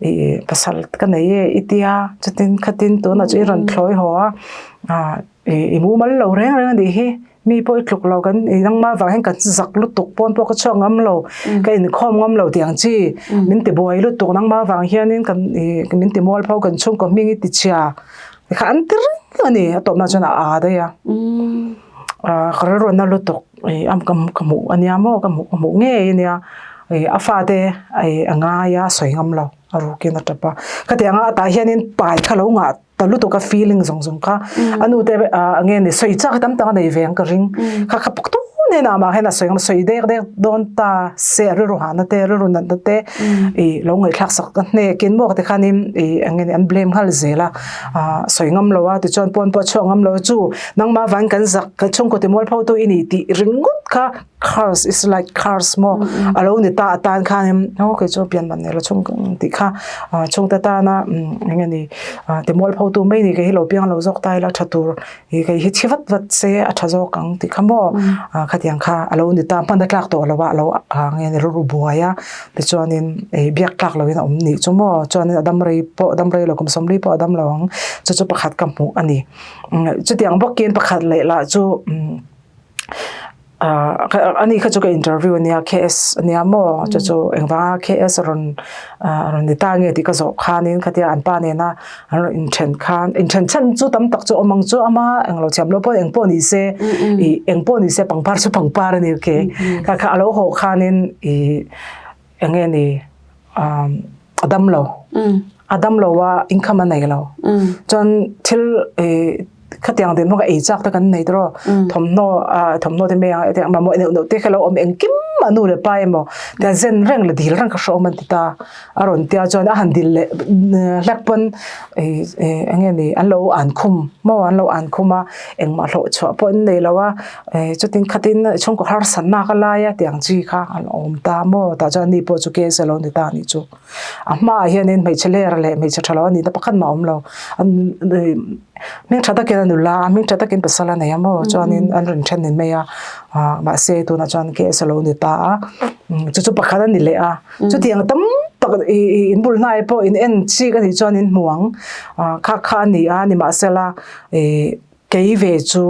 ih pasal ka nei e i tia chutin khatin tunah chu i rawn thlawi haw a ah ih i mumal lo reng reng a nih hi mi pawh i tluk lo kan ih nangmah vang hian kan zak lutuk pawn pawh ka chhuak ngam lo ka inkhawm ngam lo tih ang chi min ti buai lutuk nangmah vang hianin kan ih min ti mual pho kan chhungkaw hming i ti chhia kha an ti reng a ni a tawpna chuan a aa daih a ah ka rilru a na lutuk. Ih a ka hmuh a nia maw ka hmuh ka hmuh ngei a nia ih a fate ih a ngai a sawi ngam lo a rukin a tap a khatiang a tah hianin pai kha lo ngah ta lutuk a feeling zawng zawng kha a nu te ah nge ni sawi chak tam tak a nei ve ang ka ring kha kha puk tun nen ah mah hian a sawi ngam sawi dek dek dawn ta se a rilru hahna te rilru natna te ih lo ngaihthlak sak a hnekin maw tikhanin ih eng nge ni an blame nghal zel a ah sawi ngam lo a tichuan pawn pawh a chhuak ngam lo a chu. Nangmah van kan zak ka chhungkaw ti mualpho tu i ni tih ringawt kha curse is like curse maw a lo ni ta atan khanin aw kei chu pian ban nei lo chhung tih kha chhungte tana eng nge ni ti mualpho tu mai ni kei hi lo piang lo zawk ta ila tha tur ih kei hi thi vat vat se a tha zawk ang tih kha maw khatiang kha a lo ni ta hman a tlak tawh lo a lo nge ni rilru buai a tichuanin ih biak tlak loin a awm nih chu maw chuanin a dam rei pawh dam rei lo kum sawmli pawh a dam lo ang chu chu pakhat ka hmuh a ni. Chutiang bawkin pakhat leh lah chu ani kha chu ka interview ania KS ania maw chu chu engvanga KS rawn rawn ni ta nge tih ka zawh khanin khatia an pa nena an rawn inthen khan inthen chhan chu tam tak chu awm ang chu ama englo thiam lo pawh engpawh ni se ih engpawh ni se pangpar chu pangpar a ni okay kha kha a lo haw khanin ih Eng nge ni a dam lo a dam lo a income a nei lo chuan thil khatiang dinhmun ka ei chak te kan nei tawh thawmhnaw thawmhnaw te mai ang mamawh neuh neuh te kha lo awm engkim mah nu leh pa emaw tia zen reng leh dil reng kha hrehawm an ti ta a rawn tia chuan a han dil leh hlek pawn ih eng nge ni an lo an khum maw an lo an khum a engmah hlawh chhuah pawh an nei lo a ih chutin khatin chhungkaw harsatna ka lai a tih ang chi kha an awm ta maw tah chuan ani pawh chu case a lo ni ta a nih chu. A hmaah hianin hmeichhe ler leh hmeichhe tha lo a nihna pakhat mah a awm lo. Hming tha takin a nula a, hming tha takin pasal a nei a maw chuanin an rawn then ni mai a, mahse tunah chuan case a lo ni ta a, chu chu pakhat a ni leh a. Chutiang tam tak ih in bul hnai pawh in en chik a nih chuan in hmu ang, kha kha a ni a, nimahsela ih Kei ve chu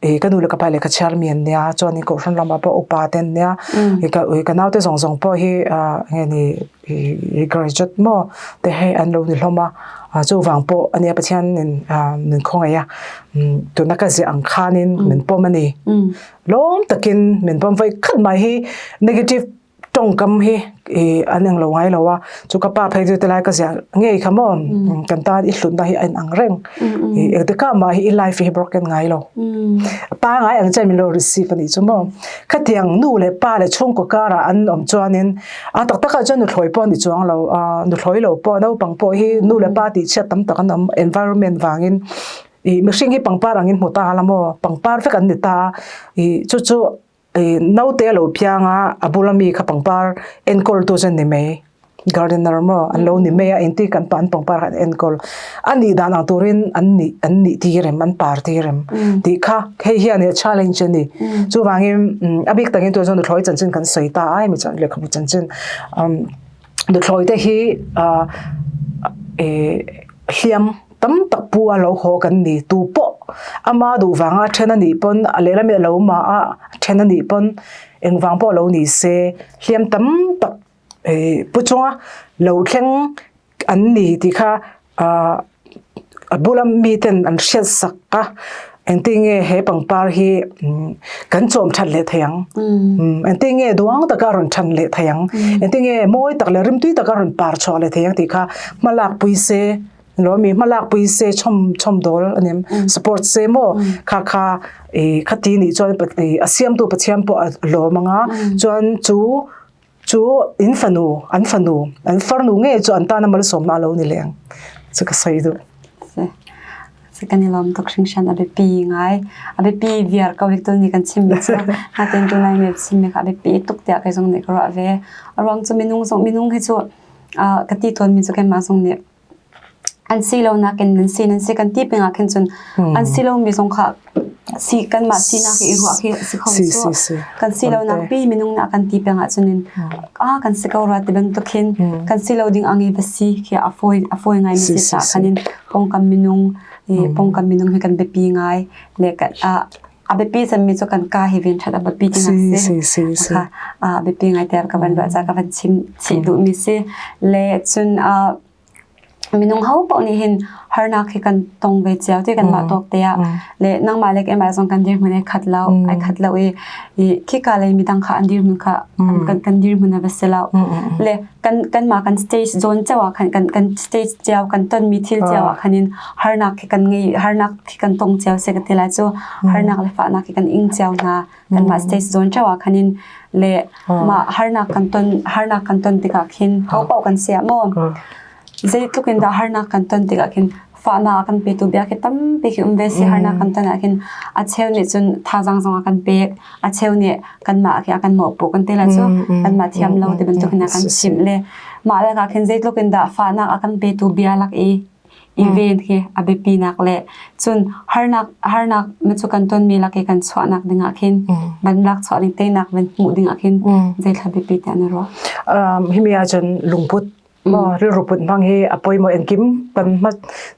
ih ka nu leh ka pa lehkha chhiar mi an nia chuanin kohhran lamah pawh upa te an nia ih ka ih ka naute zawng zawng pawh hi ah nge ni ih graduate maw te hei an lo ni hlawm a ah chuvang pawh a nia Pathianin ah min khawngaih a tuna ka ziah ang khanin min pawm a ni lawm takin min pawm vawi khat mai hi negative tawngkam hi ih an englo ngai lo a chu ka pa phei chu tilai ka ziah ngei kha maw kan tan i hlutna hi a inang reng ih engtikah mah hi i life hi broken ngai lo pangai ang chuan min lo receive a nih chu maw khatiang nu leh pa leh chhungkaw karah an awm chuanin a tak takah chuan nuthlawi pawh a ni chuang lo ah nuthlawi lo pawh naupang pawh hi nu leh pa tih chhiat tam tak an awm environment vangin ih mihring hi pangpar angin hmu ta la maw pangpar vek an ni ta ih chu chu. Ih naute a lo piang a, a bula mi kha pangpar enkawl tu chu an ni mai, gardener maw an lo ni mai a engti kan an pangpar kha an enkawl a nih dan ang turin an nih an nih tir em an par tir em tih kha hei hian a challenge a ni chuvangin a bik takin tuna chuan nuthlawi chanchin kan sawi ta a hemi chuan lehkhabu chanchin nuthlawi te hi ah ih hliam. Tam tak pu a lo haw kan ni tu pawh ama duh vanga then a nih pawn a lehlam hi a lo mah a then a nih pawn engvang pawh lo ni se hliam tam tak ih pu chunga lo thleng an ni tih kha ah a bula miten an hriat sak a engtin nge he pangpar hi kan chawm that leh thei ang engtin nge duang taka rawn than leh thei ang engtin nge mawi tak leh rimtui taka rawn par chhuah leh thei ang tih kha hma lak pui se. Lo mi hmalak pui se chhawm chhawm dawl a nim support se maw kha kha i khati nih chuan a siamtu Pathian pawh a lawm anga chuan chu chu in fanu an fanu an farnu ngei chu an tana malsawmna a lo ni leh ang chu ka sawi duh. Se kan i lawm tuk hringhran a biapi ngai a biapi viar ko hik tu ni kan chim mi cu natin tunai mi chim mi kha a biapi tuk tiah kei zong nih ka ruah ve a ruang cu minung zong minung hi cu ka ti tawn mi cu keimah zong nih An si lo nakin nan si nan si kan ti peng ah khin cun an si lomi zong kha si kanmah sinak i ruah khi si kho cu kan si lo nak pi minung na kan ti peng ah cun in ah kan si ko rua ti bantuk khin kan si lo ding ang i va si khi a fawi a fawi ngai mi si ta khan in pongkam minung i pongkam minung hi kan biapi ngai le kan a biapi cemmi cu kan ka hi ven ṭhat a biapi tinak si kha a biapi ngai ter ka van ruah ca ka van chim chih duhmi si le cun minung ho paoh nih hin harnak hi kan tong ve cio ti kan mah tawk te ah le nangmah le keimah zong kan dirhmun ai khat lo ai khat lo i khika lei midang kha an dirhmun kha kan kan dirhmun a va si lo le kan kanmah kan stage zawn cio ah khan kan kan stage cio kan tonmi thil cio ah khan in harnak khi kan ngei harnak khi kan tong cio se ka ti lai cu harnak le fahnak khi kan ing cio hna kanmah stage zawn cio ah khan in le mah harnak kan ton harnak kan ton tikah khin ho paoh kan sia maw zeitluk in dah harnak kan ton tikah khin fahnak a kan petu bia khi tampi khi um ve si harnak kan ton ah khin a cheu nih cun thazaang zong a kan pek a cheu nih kanmah khi a kan mawhpuh kan ti lai cu kanmah thiam lo ti bantuk in a kan chimh le mah lak ah khin zeitluk in dah fahnak a kan petu bia lak i i ven khi a biapi nak le cun harnak harnak na cu kan tonmi lak i kan chuahnak ding ah khin ban lak chuah ding teinak van hmuh ding ah khin zeithla biapi tiah na ruah himi ahcun lungput Maw rilru put hmang hi a pawimawh engkim kan hma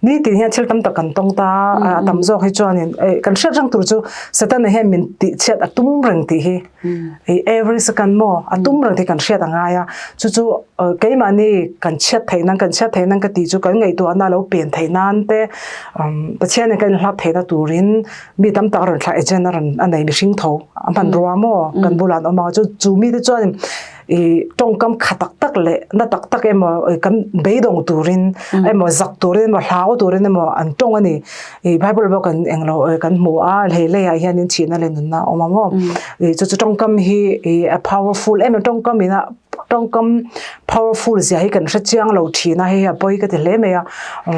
nitin hian thil tam tak kan tawng ta a tam zawk hi chuanin kan hriat reng tur chu Satan hian min tih chhiat a tum reng tih hi every second maw a tum reng tih kan hriat a ngai a chu chu keimahni kan chhiat theih nan kan chhiat theih nan ka tih chu kan ngaihtuahna lo pen theih nan te Pathian in kan inhlap theihna turin mi tam tak a rawn thlah agent a rawn a nei mihring tho a hmanrua maw kan bulah an awm a chu chu mite chuan. I tawngkam kha tak tak leh na tak tak emaw kan beidawng turin emaw zak turin emaw hlau turin emaw an tawng a ni. I Bible pawh kan englo kan hmu a, hei leiah hianin thihna leh nunna a awm a maw. I chu chu tawngkam hi i a powerful em em tawngkam ina tawngkam powerful zia hi kan hre chiang lo thin a, hei hi a pawi ka ti hle mai a.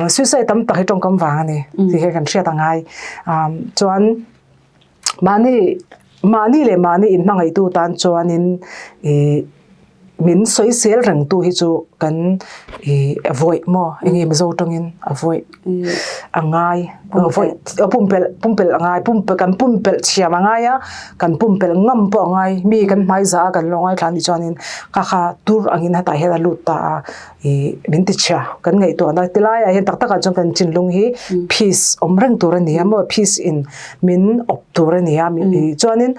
Suicide tam tak hi tawngkam vang a ni tih hi kan hriat a ngai. Chuan Mahni mahni leh mahni inhmangaihtu tan chuanin ih min sawisel rengtu hi chu kan ih a vawih maw eng nge Mizo tawngin a vawih a ngai vawih a pumpelh pumpelh a ngai pumpelh kan pumpelh thiam a ngai a kan pumpelh ngam pawh a ngai mi kan hmaiza a kan lo ngaithla anih chuanin kha kha tur angin hetah hian a lut ta a. I min ti chhia kan ngaihtuahna ti laiah hian tak takah chuan kan thinlung hi peace awm reng tur a ni a maw peace in min awp tur a ni a chuanin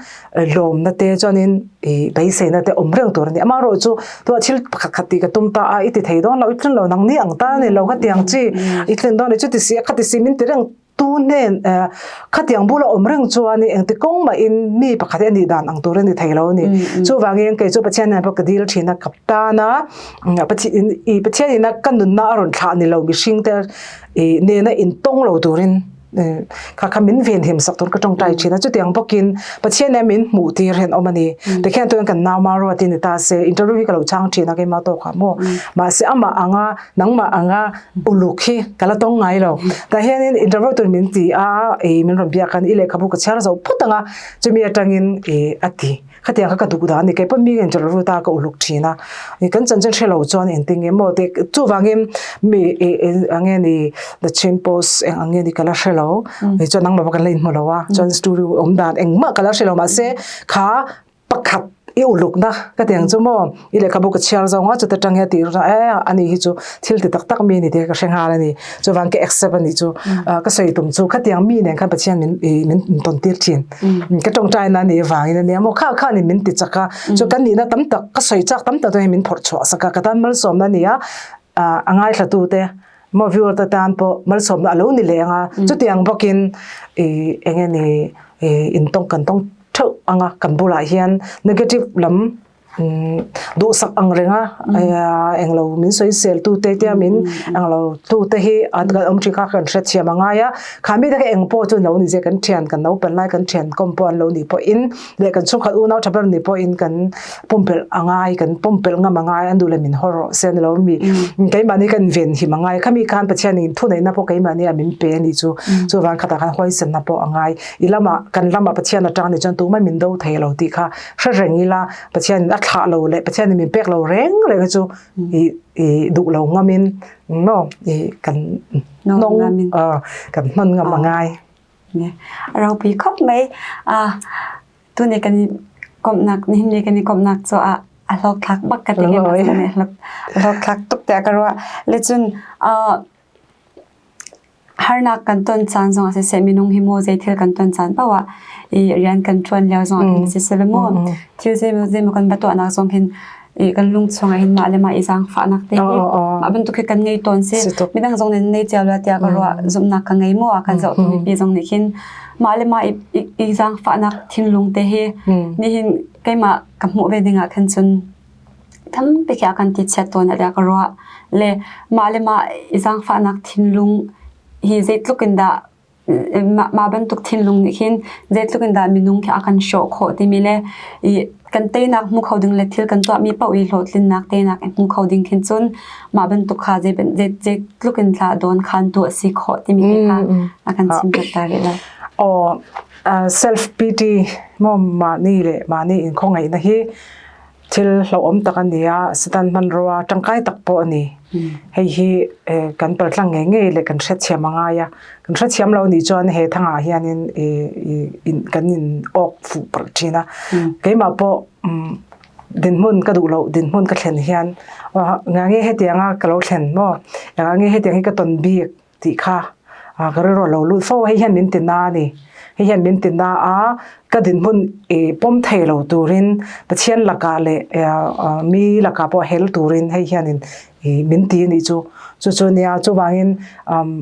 lawmna te chuanin i beiseina te awm reng tur a ni amaherawh chu tunah thil pakhat khat tih ka tum ta a i ti thei dawn lo i tlin lo nang ni ang ta a ni lo khatiang chi i tlin dawn a ni chuti si a khati si min ti reng Tu hnen khatiang bula awm reng chuan engti kawng mahin mi pakhat hi a nih dan ang tur a ni thei lo a ni. Chuvangin kei chu Pathian nen pawh ka dil thin a, ka tana Pathian ina ka nunna a rawn thlah ni lo mihring te nena intawng lo turin kha kha min venhim sak tur ka tawngtai thin a. Chutiang bawkin Pathian nen min hmuh tir hian awm a ni. Tikhian tuin kan nau Maruati ni ta se interview hi ka lo chhang thin a keimah tawkah maw. Mahse amah anga nangmah anga uluk hi ka la tawng ngai lo. Tah hianin interview tur min ti a, i min rawn biak khan i lehkhabu ka chhiar zo phut ang a, chumi atangin i a ti. Khatiang kha ka duh dan a ni, keipawh mi interview ta ka uluk thin a, i kan chanchin hre lo chuan engtin nge maw te chuvangin mi i eng nge ni the chin post eng ang nge ni ka la hre lo, chuan nangmah pawh kan la inhmu lo a, chuan story awm dan engmah ka la hre lo mahse kha Pakhat i ulukna ka ti ang chu maw, i lehkhabu ka chhiar zawng a chuta tang hian tih rut a e ani hi chu thil ti tak tak mi a ni tih ka hre nghal a ni. Chuvang ka accept a nih chu. Ka sawi tum chu khatiang mi nen khan Pathian min ih min tawn tir thin. Ka tawngtai na anih avangin a nia maw kha khanin min ti chak a, chu kan nihna tam tak ka sawi chak tam tak te hi min phawrh chhuah sak a, ka tan malsawmna a ni a, a ngaithla te maw viewer te tan pawh malsawmna a lo ni leh ang a, chutiang bawkin ih eng nge ni ih intawng kan tawng theuh anga kan bulah hian negative lam duhsak ang renga englo min sawisel tu te tia min englo tu te hi an kan awm thin kha kan hrethiam a ngai a kha mi te kha eng pawh chu an lo ni zia kan thian kan naupang lai kan thian kawm pawh an lo nih pawhin leh kan chhungkhat unau tha ber nih pawhin kan pumpelh a ngai kan pumpelh ngam a ngai an duh leh min haw rawh se ani lo mi keimahni kan venhim a ngai khami khan Pathianin thuneihna pawh keimahni a min pe a nih chu chuvang khatah khan huaisenna pawh a ngai. I lamah kan lamah Pathian atang nih chuan tumah min do thei lo tih kha hre reng ila Pathianin a thlah lo leh Pathianin min pek lo reng reng hi chu i i duh lo ngamin maw i kan hnawng kan hnawn ngam a ngai. A ropui khawp mai. Tuni kan i komhnak nihin ni kan i komhnak cu a a hlawkthlak bak ka ti a hlawkthlak tuk tiah ka ruah. Le cun Harnak kan ton caan zongah siseh minung hi maw zeithil kan ton caan paoh ah i rian kan ṭuan lio zongah khin siseh maw thil zeimaw zeimaw kan va tuahnak zong hin i kan lung chungah hin mah le mah i zaangfahnak te hi mah bantuk hi kan ngei tawn si. Midang zong nih nan nei cio lo tiah ka ruah zumhnak ka ngei maw a kan zohtu mipi zong nih khin mah le mah i zaangfahnak thinlung te hi nihin keimah ka hmuh ve ding ah khan cun Tampi khi a kan ti chiat tawn tiah ka ruah. Le mah le mah i zaangfahnak thinlung hi zeitluk in dah mah bantuk thinlung nih khin zeitluk in dah minung khi a kan hrawh khawh timi le i kan teinak hmu kho ding le thil kan tuahmi paoh i hlawhtlinnak teinak i hmu kho ding khin cun mah bantuk kha zeitluk in thla dawn khan tu a si khawh timi te kha a kan chim piak ta rih lai. Aw self pity maw mahni le mahni in khawngaihna hi Thil hlauhawm tak a ni a, Satan hmanrua tangkai tak pawh a ni. Hei hi kan paltlang ngei ngei leh kan hrethiam a ngai a. Kan hrethiam lo nih chuan he thangah hianin kan in awk fuh palh thin a. Keimah pawh dinhmun ka duh loh dinhmun ka thlen hian engah nge hetianga ka lo thlen maw? Engah nge hetiang hi ka tawn bik? tih kha ka rilru a lo lut fo a, hei hian min ti na a ni. Hei hian min ti na a, ka dinhmun i pawm thei lo turin Pathian lakah leh mi lakah pawh hel turin hei hianin i min ti a nih chu. Chu chu nia chuvangin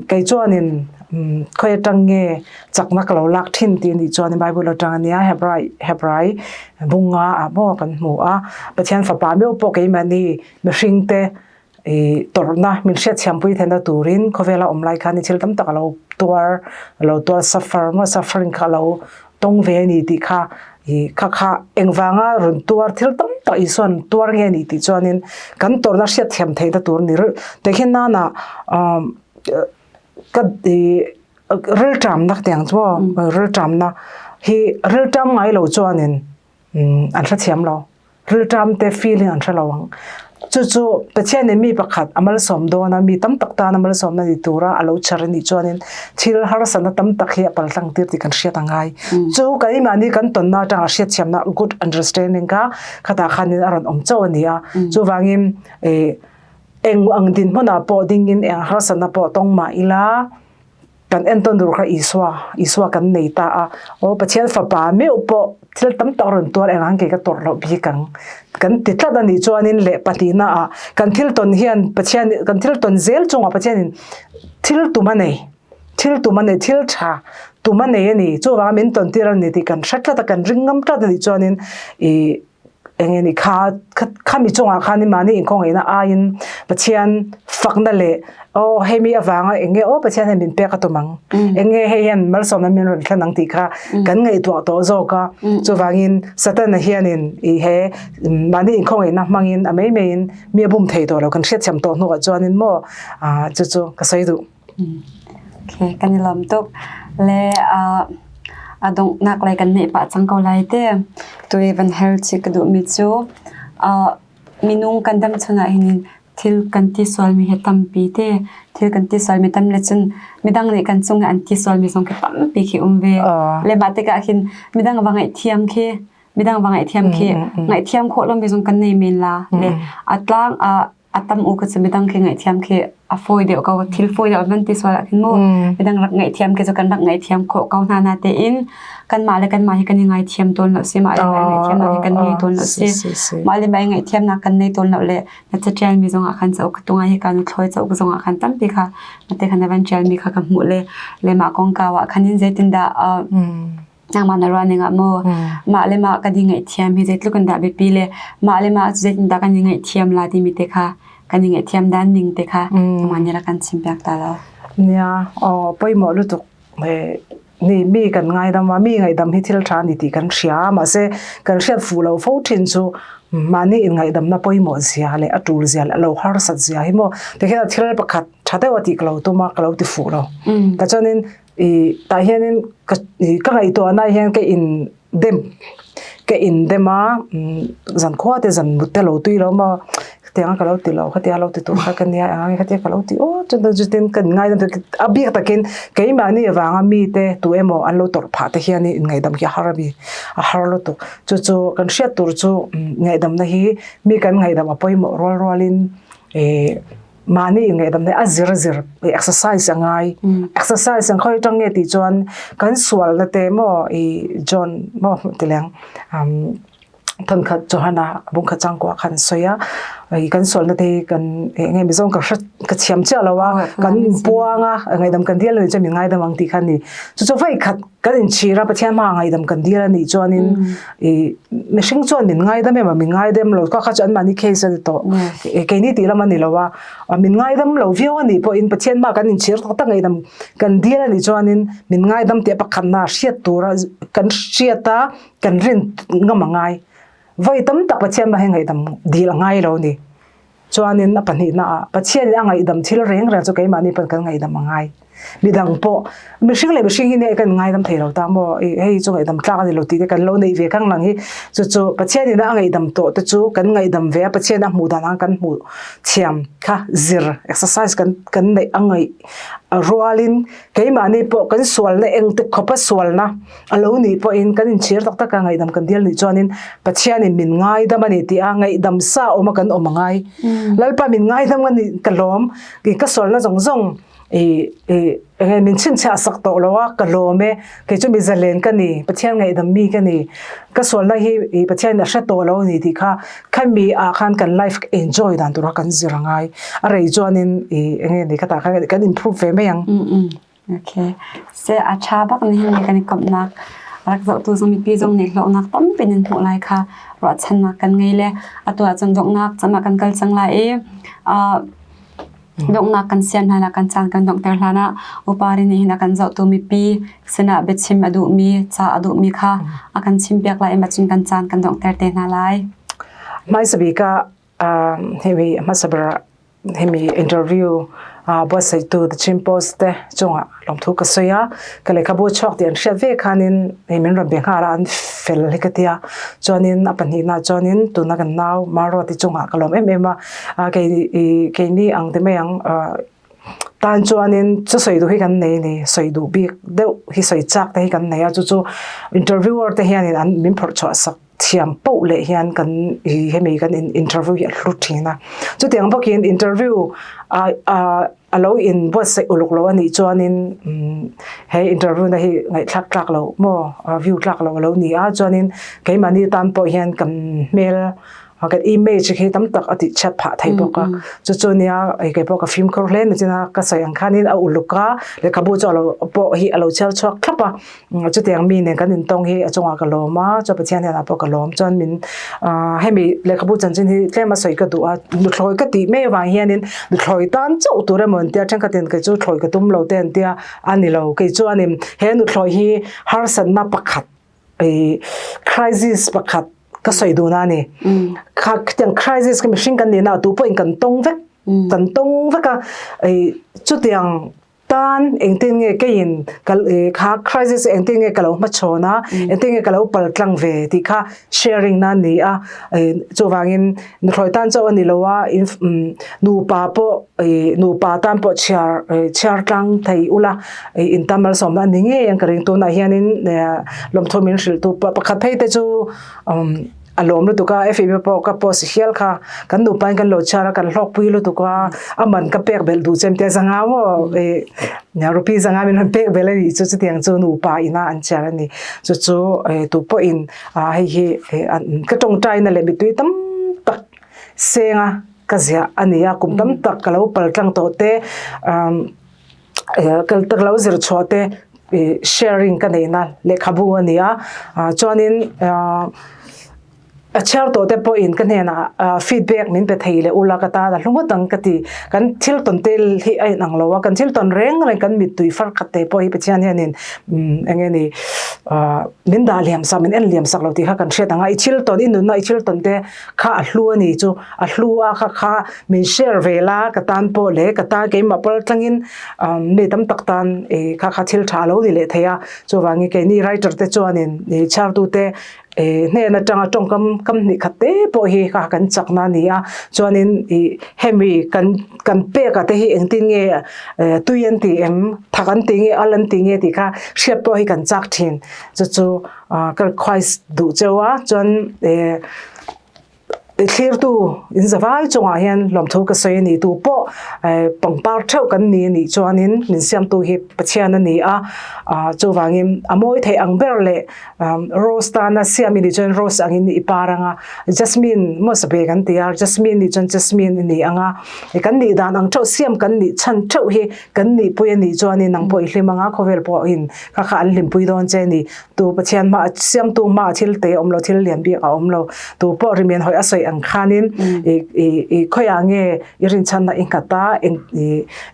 kei chuanin. Khawi atang nge chakna ka lo lak thin tih anih chuan Bible atang ania Hebrai Hebrai bunga ah maw kan hmu a Pathian fapa meuh pawh keimahni mihring te ih tawrhna min hriatthiampui theihna turin khawvela awm lai khan thil tam tak a lo tuar a lo tuar suffer maw suffering kha a lo tawng ve a ni tih kha ih kha kha engvanga rawn tuar thil tam tak Isuan tuar nge a nih tih chuanin kan tawrhna hriatthiam theihna tur a ni reuh tehkhin nana ah ka ih rilṭamna tiang chu maw rilṭamna hi rilṭam ngai lo chuanin an hrethiam lo rilṭam te feeling an hre lo ang chu chu Pathianin mi pakhat a malsawm dawn a mi tam tak tan a malsawmna ni tura a lo chher anih chuanin thil harsatna tam tak hi a paltlang tir tih kan hriat a ngai chu keimahni kan tawnna atanga hriatthiamna good understanding kha khatah khanin a rawn awm chauh a ni a chuvangin ih Eng ang dinhmunah pawh dingin eng harsatna pawh tawng mah ila, kan entawn tur kha Isua, Isua kan nei ta a. Aw Pathian fapa meuh pawh thil tam tak rawn tuar eng ang kei ka tawrh loh bik ang. Kan ti tlat a nih chuanin leh pahnihna ah kan thil tawn hian Pathian kan thil tawn zel chungah Pathianin thil tum a nei, thil tum a nei, thil tha tum a nei a ni. Chuvanga min tawn tir a ni tih kan hre tlat a, kan ring ngam tlat a nih chuanin ih eng nge ni kha khami chungah khan mahni inkhawngaihna aiin Pathian fakna leh aw hemi avanga eng nge aw Pathian hian min pek a tum ang eng nge hei hian malsawmna min rawn thlen ang tih kha kan ngaihtuah tawh zawk a chuvangin Satana hianin ih he mahni inkhawngaihna hmangin a mai maiin mi a bum thei tawh lo kan hriatthiam tawh hnuah chuanin maw ah chu chu ka sawi duh. Okay, kan i lawm tuk. Le a donghnak lei kan neih pah cang ko lai te. Tui van her chih ka duhmi cu minung kan dam chung ah hin thil kan ti sualmi hi tampi te. Thil kan ti sualmi tam le cun midang nih kan cung ah an ti sualmi zong khi tampi khi um ve. Le mah tikah khin midang va ngaihthiam khi midang va ngaihthiam khi ngaihthiam khawh lomi zong kan nei men la. Le a tlang ah a tam u ka cu midang khi ngaihthiam khi a fawi deuh ko thil fawi deuh van ti sual ah khin mu midang rak ngaihthiam khi cu kan rak ngaihthiam khawh ko hna na tein kanmah le kanmah hi kan i ngaithiam tawn lo si mah le mah ngaihthiam nak hi kan ngei tawn lo si mah le mah ngaihthiam nak kan nei tawn lo le na catial mi zong ah khan cauk tunga hi kan thloi cauk zong ah khan tampi kha na te khan na van tial mi kha ka hmuh le le mah kongkau ah khan in zeitindah nangmah na ruah ning ah maw mah le mah kan i ngaihthiam hi zeitluk in dah biapi le mah le mah zeitindah kan i ngaihthiam la timi te kha kan i ngaihthiam dan ning te kha nangmah nih rak kan chim piak ta lo. Nia aw pawimawh lutuk ni mi kan ngaidam a mi ngaidam hi thil tha ni tih kan hria mahse kan hriat fuh lo fo thin chu mahni in ngaihdamna pawimawh zia leh a tul zia leh a lo harsat zia hi maw tikhian thil pakhat tha deuh a tih ka lo tum a ka lo ti fuh lo ta chuanin I tah hianin ka ka ngaihtuahna hian ka in dem ka in dem a zan khua te zan mut te lo tui lo maw khatiang a ka lo ti lo khatia lo ti tur kha ka nia eng ang khatia ka lo ti aw chuan chutin ka in ngaidam a bik takin keimahni avanga mite tu emaw an lo tawrh phah te hian in ngaihdam hi a har a mi a har lutuk chu chu kan hriat tur chu ngaihdamna hi mi kan ngaihdam a pawimawh rual rualin ih Mahni inngaihdam hi a zir zir exercise a ngai. Exercise ang khawi atang nge tih chuan kan sualna te maw i John maw tileng thankhat Johana bungkhat changkua khan sawi a i kan sualna te hi kan enge Mizo ka hre ka thiam chiah lo a kan inpuang a ngaihdam kan dil anih chuan min ngaidam ang tih kha a ni. Chu chu vawi khat kan inchhir a Pathian hmaah ngaihdam kan dil anih chuanin i mihring chuan min ngaidam em a min ngaidam lo kha kha chu anmahni case a ni tawh keini tih lam a ni lo a min ngaidam lo viau a nih pawhin Pathian hmaah kan inchhir tak tak ngaihdam kan dil a nih chuanin min ngaidam tih a pakhatna hriat tura kan hriat a kan rin ngam a ngai vawi tam tak Pathian hmaah hian ngaihdam dil a ngai lo a ni. Chuanin a pahnihna ah Pathianin a ngaihdam thil reng reng chu keimahni pawn kan ngaihdam a ngai. Midang pawh mihring leh mihring hi nia kan ngaidam thei lo ta maw i hei chu ngaihdam tlak a ni lo tih te kan lo neih ve khang lang hi chu chu Pathianin a ngaihdam tawh te chu kan ngaihdam ve a Pathian a hmuh dan ang kan hmuh thiam kha zir exercise kan kan neih a ngaih rualin keimahni pawh kan sualna eng te khawpa sualna A lo nih pawhin kan inchhir tak taka ngaihdam kan dil nih chuanin Pathianin min ngaidam a ni tih a ngaihdam sa awma kan awm a ngai. Lalpa min ngaidam a nih ka lawm, ka sualna zawng zawng i enge min chhinchhiah sak tawh lo a ka lawm e, kei chu mi zalen ka ni, Pathian ngaihdam mi ka ni, ka sualna hi i Pathianin a hre tawh lo a ni tih kha khami ah khan kan life enjoy dan tura kan zir a ngai. A rei chuanin i enge ni khatah khan kan improve ve mai ang. Okay. Se a ṭha bak nihin ni kan i komhnak rak zohtu zong mipi zong nih hlawknak tampi nan hmuh lai kha ruahchannak kan ngei le atu ahcun donghnak cam ah kan kal cang lai i donghnak kan sian hna la kan caan kan donghter hlan ah upari nih hin a kan zohtu mipi sinah biachim a duhmi ca a duhmi kha a kan chimpiak lai i macun kan caan kan donghter te hna lai. Hmaisa bik ah himi hmasa ber himi interview buatsaihtu The Chin Post te cungah lawmthu ka sawi a ka lehkhabu chuak ti an hriat ve khanin hei min rawn be hnga an fel hi ka tia chuanin a pahnihna chuanin tuna kan nau Maroti chungah ka lawm em em a kei keini ang te mai ang tan chuanin chu sawi duh hi kan nei ni sawi duh bik deuh hi sawi chak te hi kan nei a chu chu interviewer te hianin an min phawrh chhuah sak thiam poh leh hian kan i hemi kan in interview hi a hlu thin a chutiang bawkin interview a a lo in buatsaih uluk lo anih chuanin he interview na hi ngaihthlak tlak lo maw view tlak lo alo ni a chuanin keimahni tan pawh hian kan hmel kan image khi tam tak a tih chhiat phah thei bawk a chu chu nia kei pawh ka fimkhur hle ni china ka sawi ang khanin a uluk a lehkhabu chu alo pawh hi alo chhiar chhuak thlap a Chutiang mi nen kan intawng hi a chungah ka lawm a, chuan Pathian hian ah pawh ka lawm. Chuan min hemi lehkhabu chanchin hi tlem a sawi ka duh a, nuthlawi ka tih mai avang hianin nuthlawi tan chauh tur emaw an tia, thenkhatin kei chu thlawi ka tum lo te an tia, a ni lo. Kei chuanin he nuthlawi hi harsatna pakhat crisis pakhat ka sawi dun a ni. Khatiang crisis kha mihring kan nihna ah tupawhin kan tawng vek, kan tawng vek a, chutiang Tan engtin nge keiin kha crisis engtin nge ka lo hmachhawn a, engtin nge ka lo paltlang ve tih kha sharing na a ni a. Chuvangin nuthlawi tan chauh a ni lo a, nupa pawh nupa tan pawh chhiar chhiar tlang thei ula in tan malsawmna a ni ngei ang ka ring. Tunah hianin lawmthu min hrilhtu pakhat phei te chu A lawm lutuk a, FB pawh ka post hial kha kan nupa in kan lo chhiar a, kan hlawkpui lutuk a, a man ka pek belh duh chem tia zanga maw eh rupee zanga min rawn pek belh a nih chu chutiang chu nupa ina an chhiar a ni. Chu chu eh tu pawhin ah hei hi eh ka tawngtaina leh mittui tam tak senga ka ziah a ni a, kum tam tak ka lo pal tlang tawh te ah kal tak lo zir chhuah te ih sharing ka neihna lehkhabu a ni a ah chuanin ah a chhiar tawh te pawhin ka hnenah ah feedback min pe thei leh ula ka tan a hlu ngawt ang ka ti kan thil tawn te hi a inang lo a kan thil tawn reng reng kan mittui far khat te pawh hi Pathian hianin umm eng nge ni ah min dah liam sak min en liam sak lo tih kha kan hriat ang a i thil tawn i nunna i thil tawn te kha a hlu a ni chu a hlu a kha kha min share ve la ka tan pawh leh ka tan keimah pawh tlangin mi tam tak tan ih kha kha thil tha lo ni leh thei a chuvangin keini writer te chuanin ih chhiartute ih hnen atanga tawngkam kam hnih khat te pawh hi kha kan chakna a ni a chuanin ih hemi kan kan pek ah te hi engtin nge tui an tih em thak an tih nge al an tih nge tih kha hriat pawh hi kan chak thin chu chu ka request duh cheu a chuan ih. I thlirtu in zavai chungah hian lawmthu ka sawi a ni. Tu pawh pangpar theuh kan ni a nih chuanin min siamtu hi Pathian a ni a, chuvangin a mawi theih ang ber leh rose tana siam i nih chuan rose angin i par ang a, jasmine maw sabe kan ti a, jasmine nih chuan jasmine i ni ang a, kan nih dan ang theuh siam kan nih chhan theuh hi kan nihpui a nih chuanin nang pawh i hlim ang a, khawvel pawhin kha kha an hlimpui dawn che a ni. Tu Pathian hma siamtu hma thil te awm lo thil lian bik a awm lo tu pawh rimian hawi a sawi ang khanin i i i khawiah nge i rinchhanna i nghat a eng i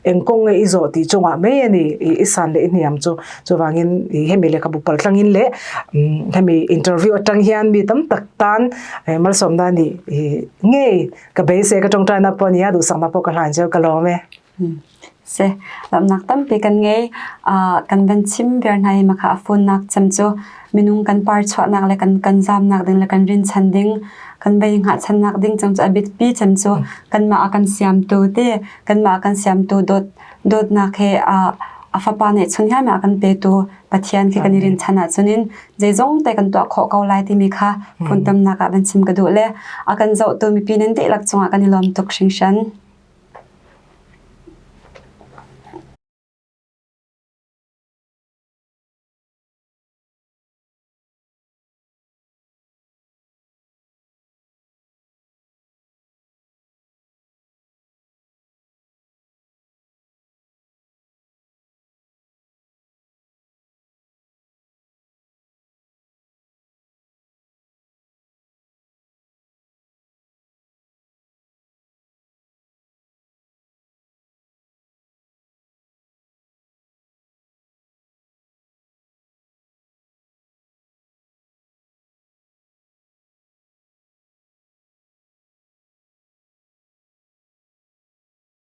eng kawng nge i zawh tih chungah mai a ni i i san leh i hniam chu chuvangin i hemi lehkhabu pal tlangin leh hemi interview atang hian mi tam tak tan malsawmna a nih i ngei ka beisei ka tawngtaina pawh a ni a duhsakna pawh ka hlan cheu ka lawm e. Si, lawmhnak tampi kan ngei. Kan van chim viar hna hi makha a funnak cem cu minung kan par chuahnak le kan kan zamnak ding le kan rinchan ding, kan vei hngahchannak ding cem cu a biapi cem cu kanmah a kan siamtu te, kanmah a kan siamtu dawt dawtnak he a fapa nih chun hiam a kan petu Pathian khi kan i rinchan ahcun in zeizong te kan tuah khawh ko lai timi kha phuntamnak ah van chim ka duh le a kan zohtu mipi nan dihlak cungah kan i lawm tuk hringhran.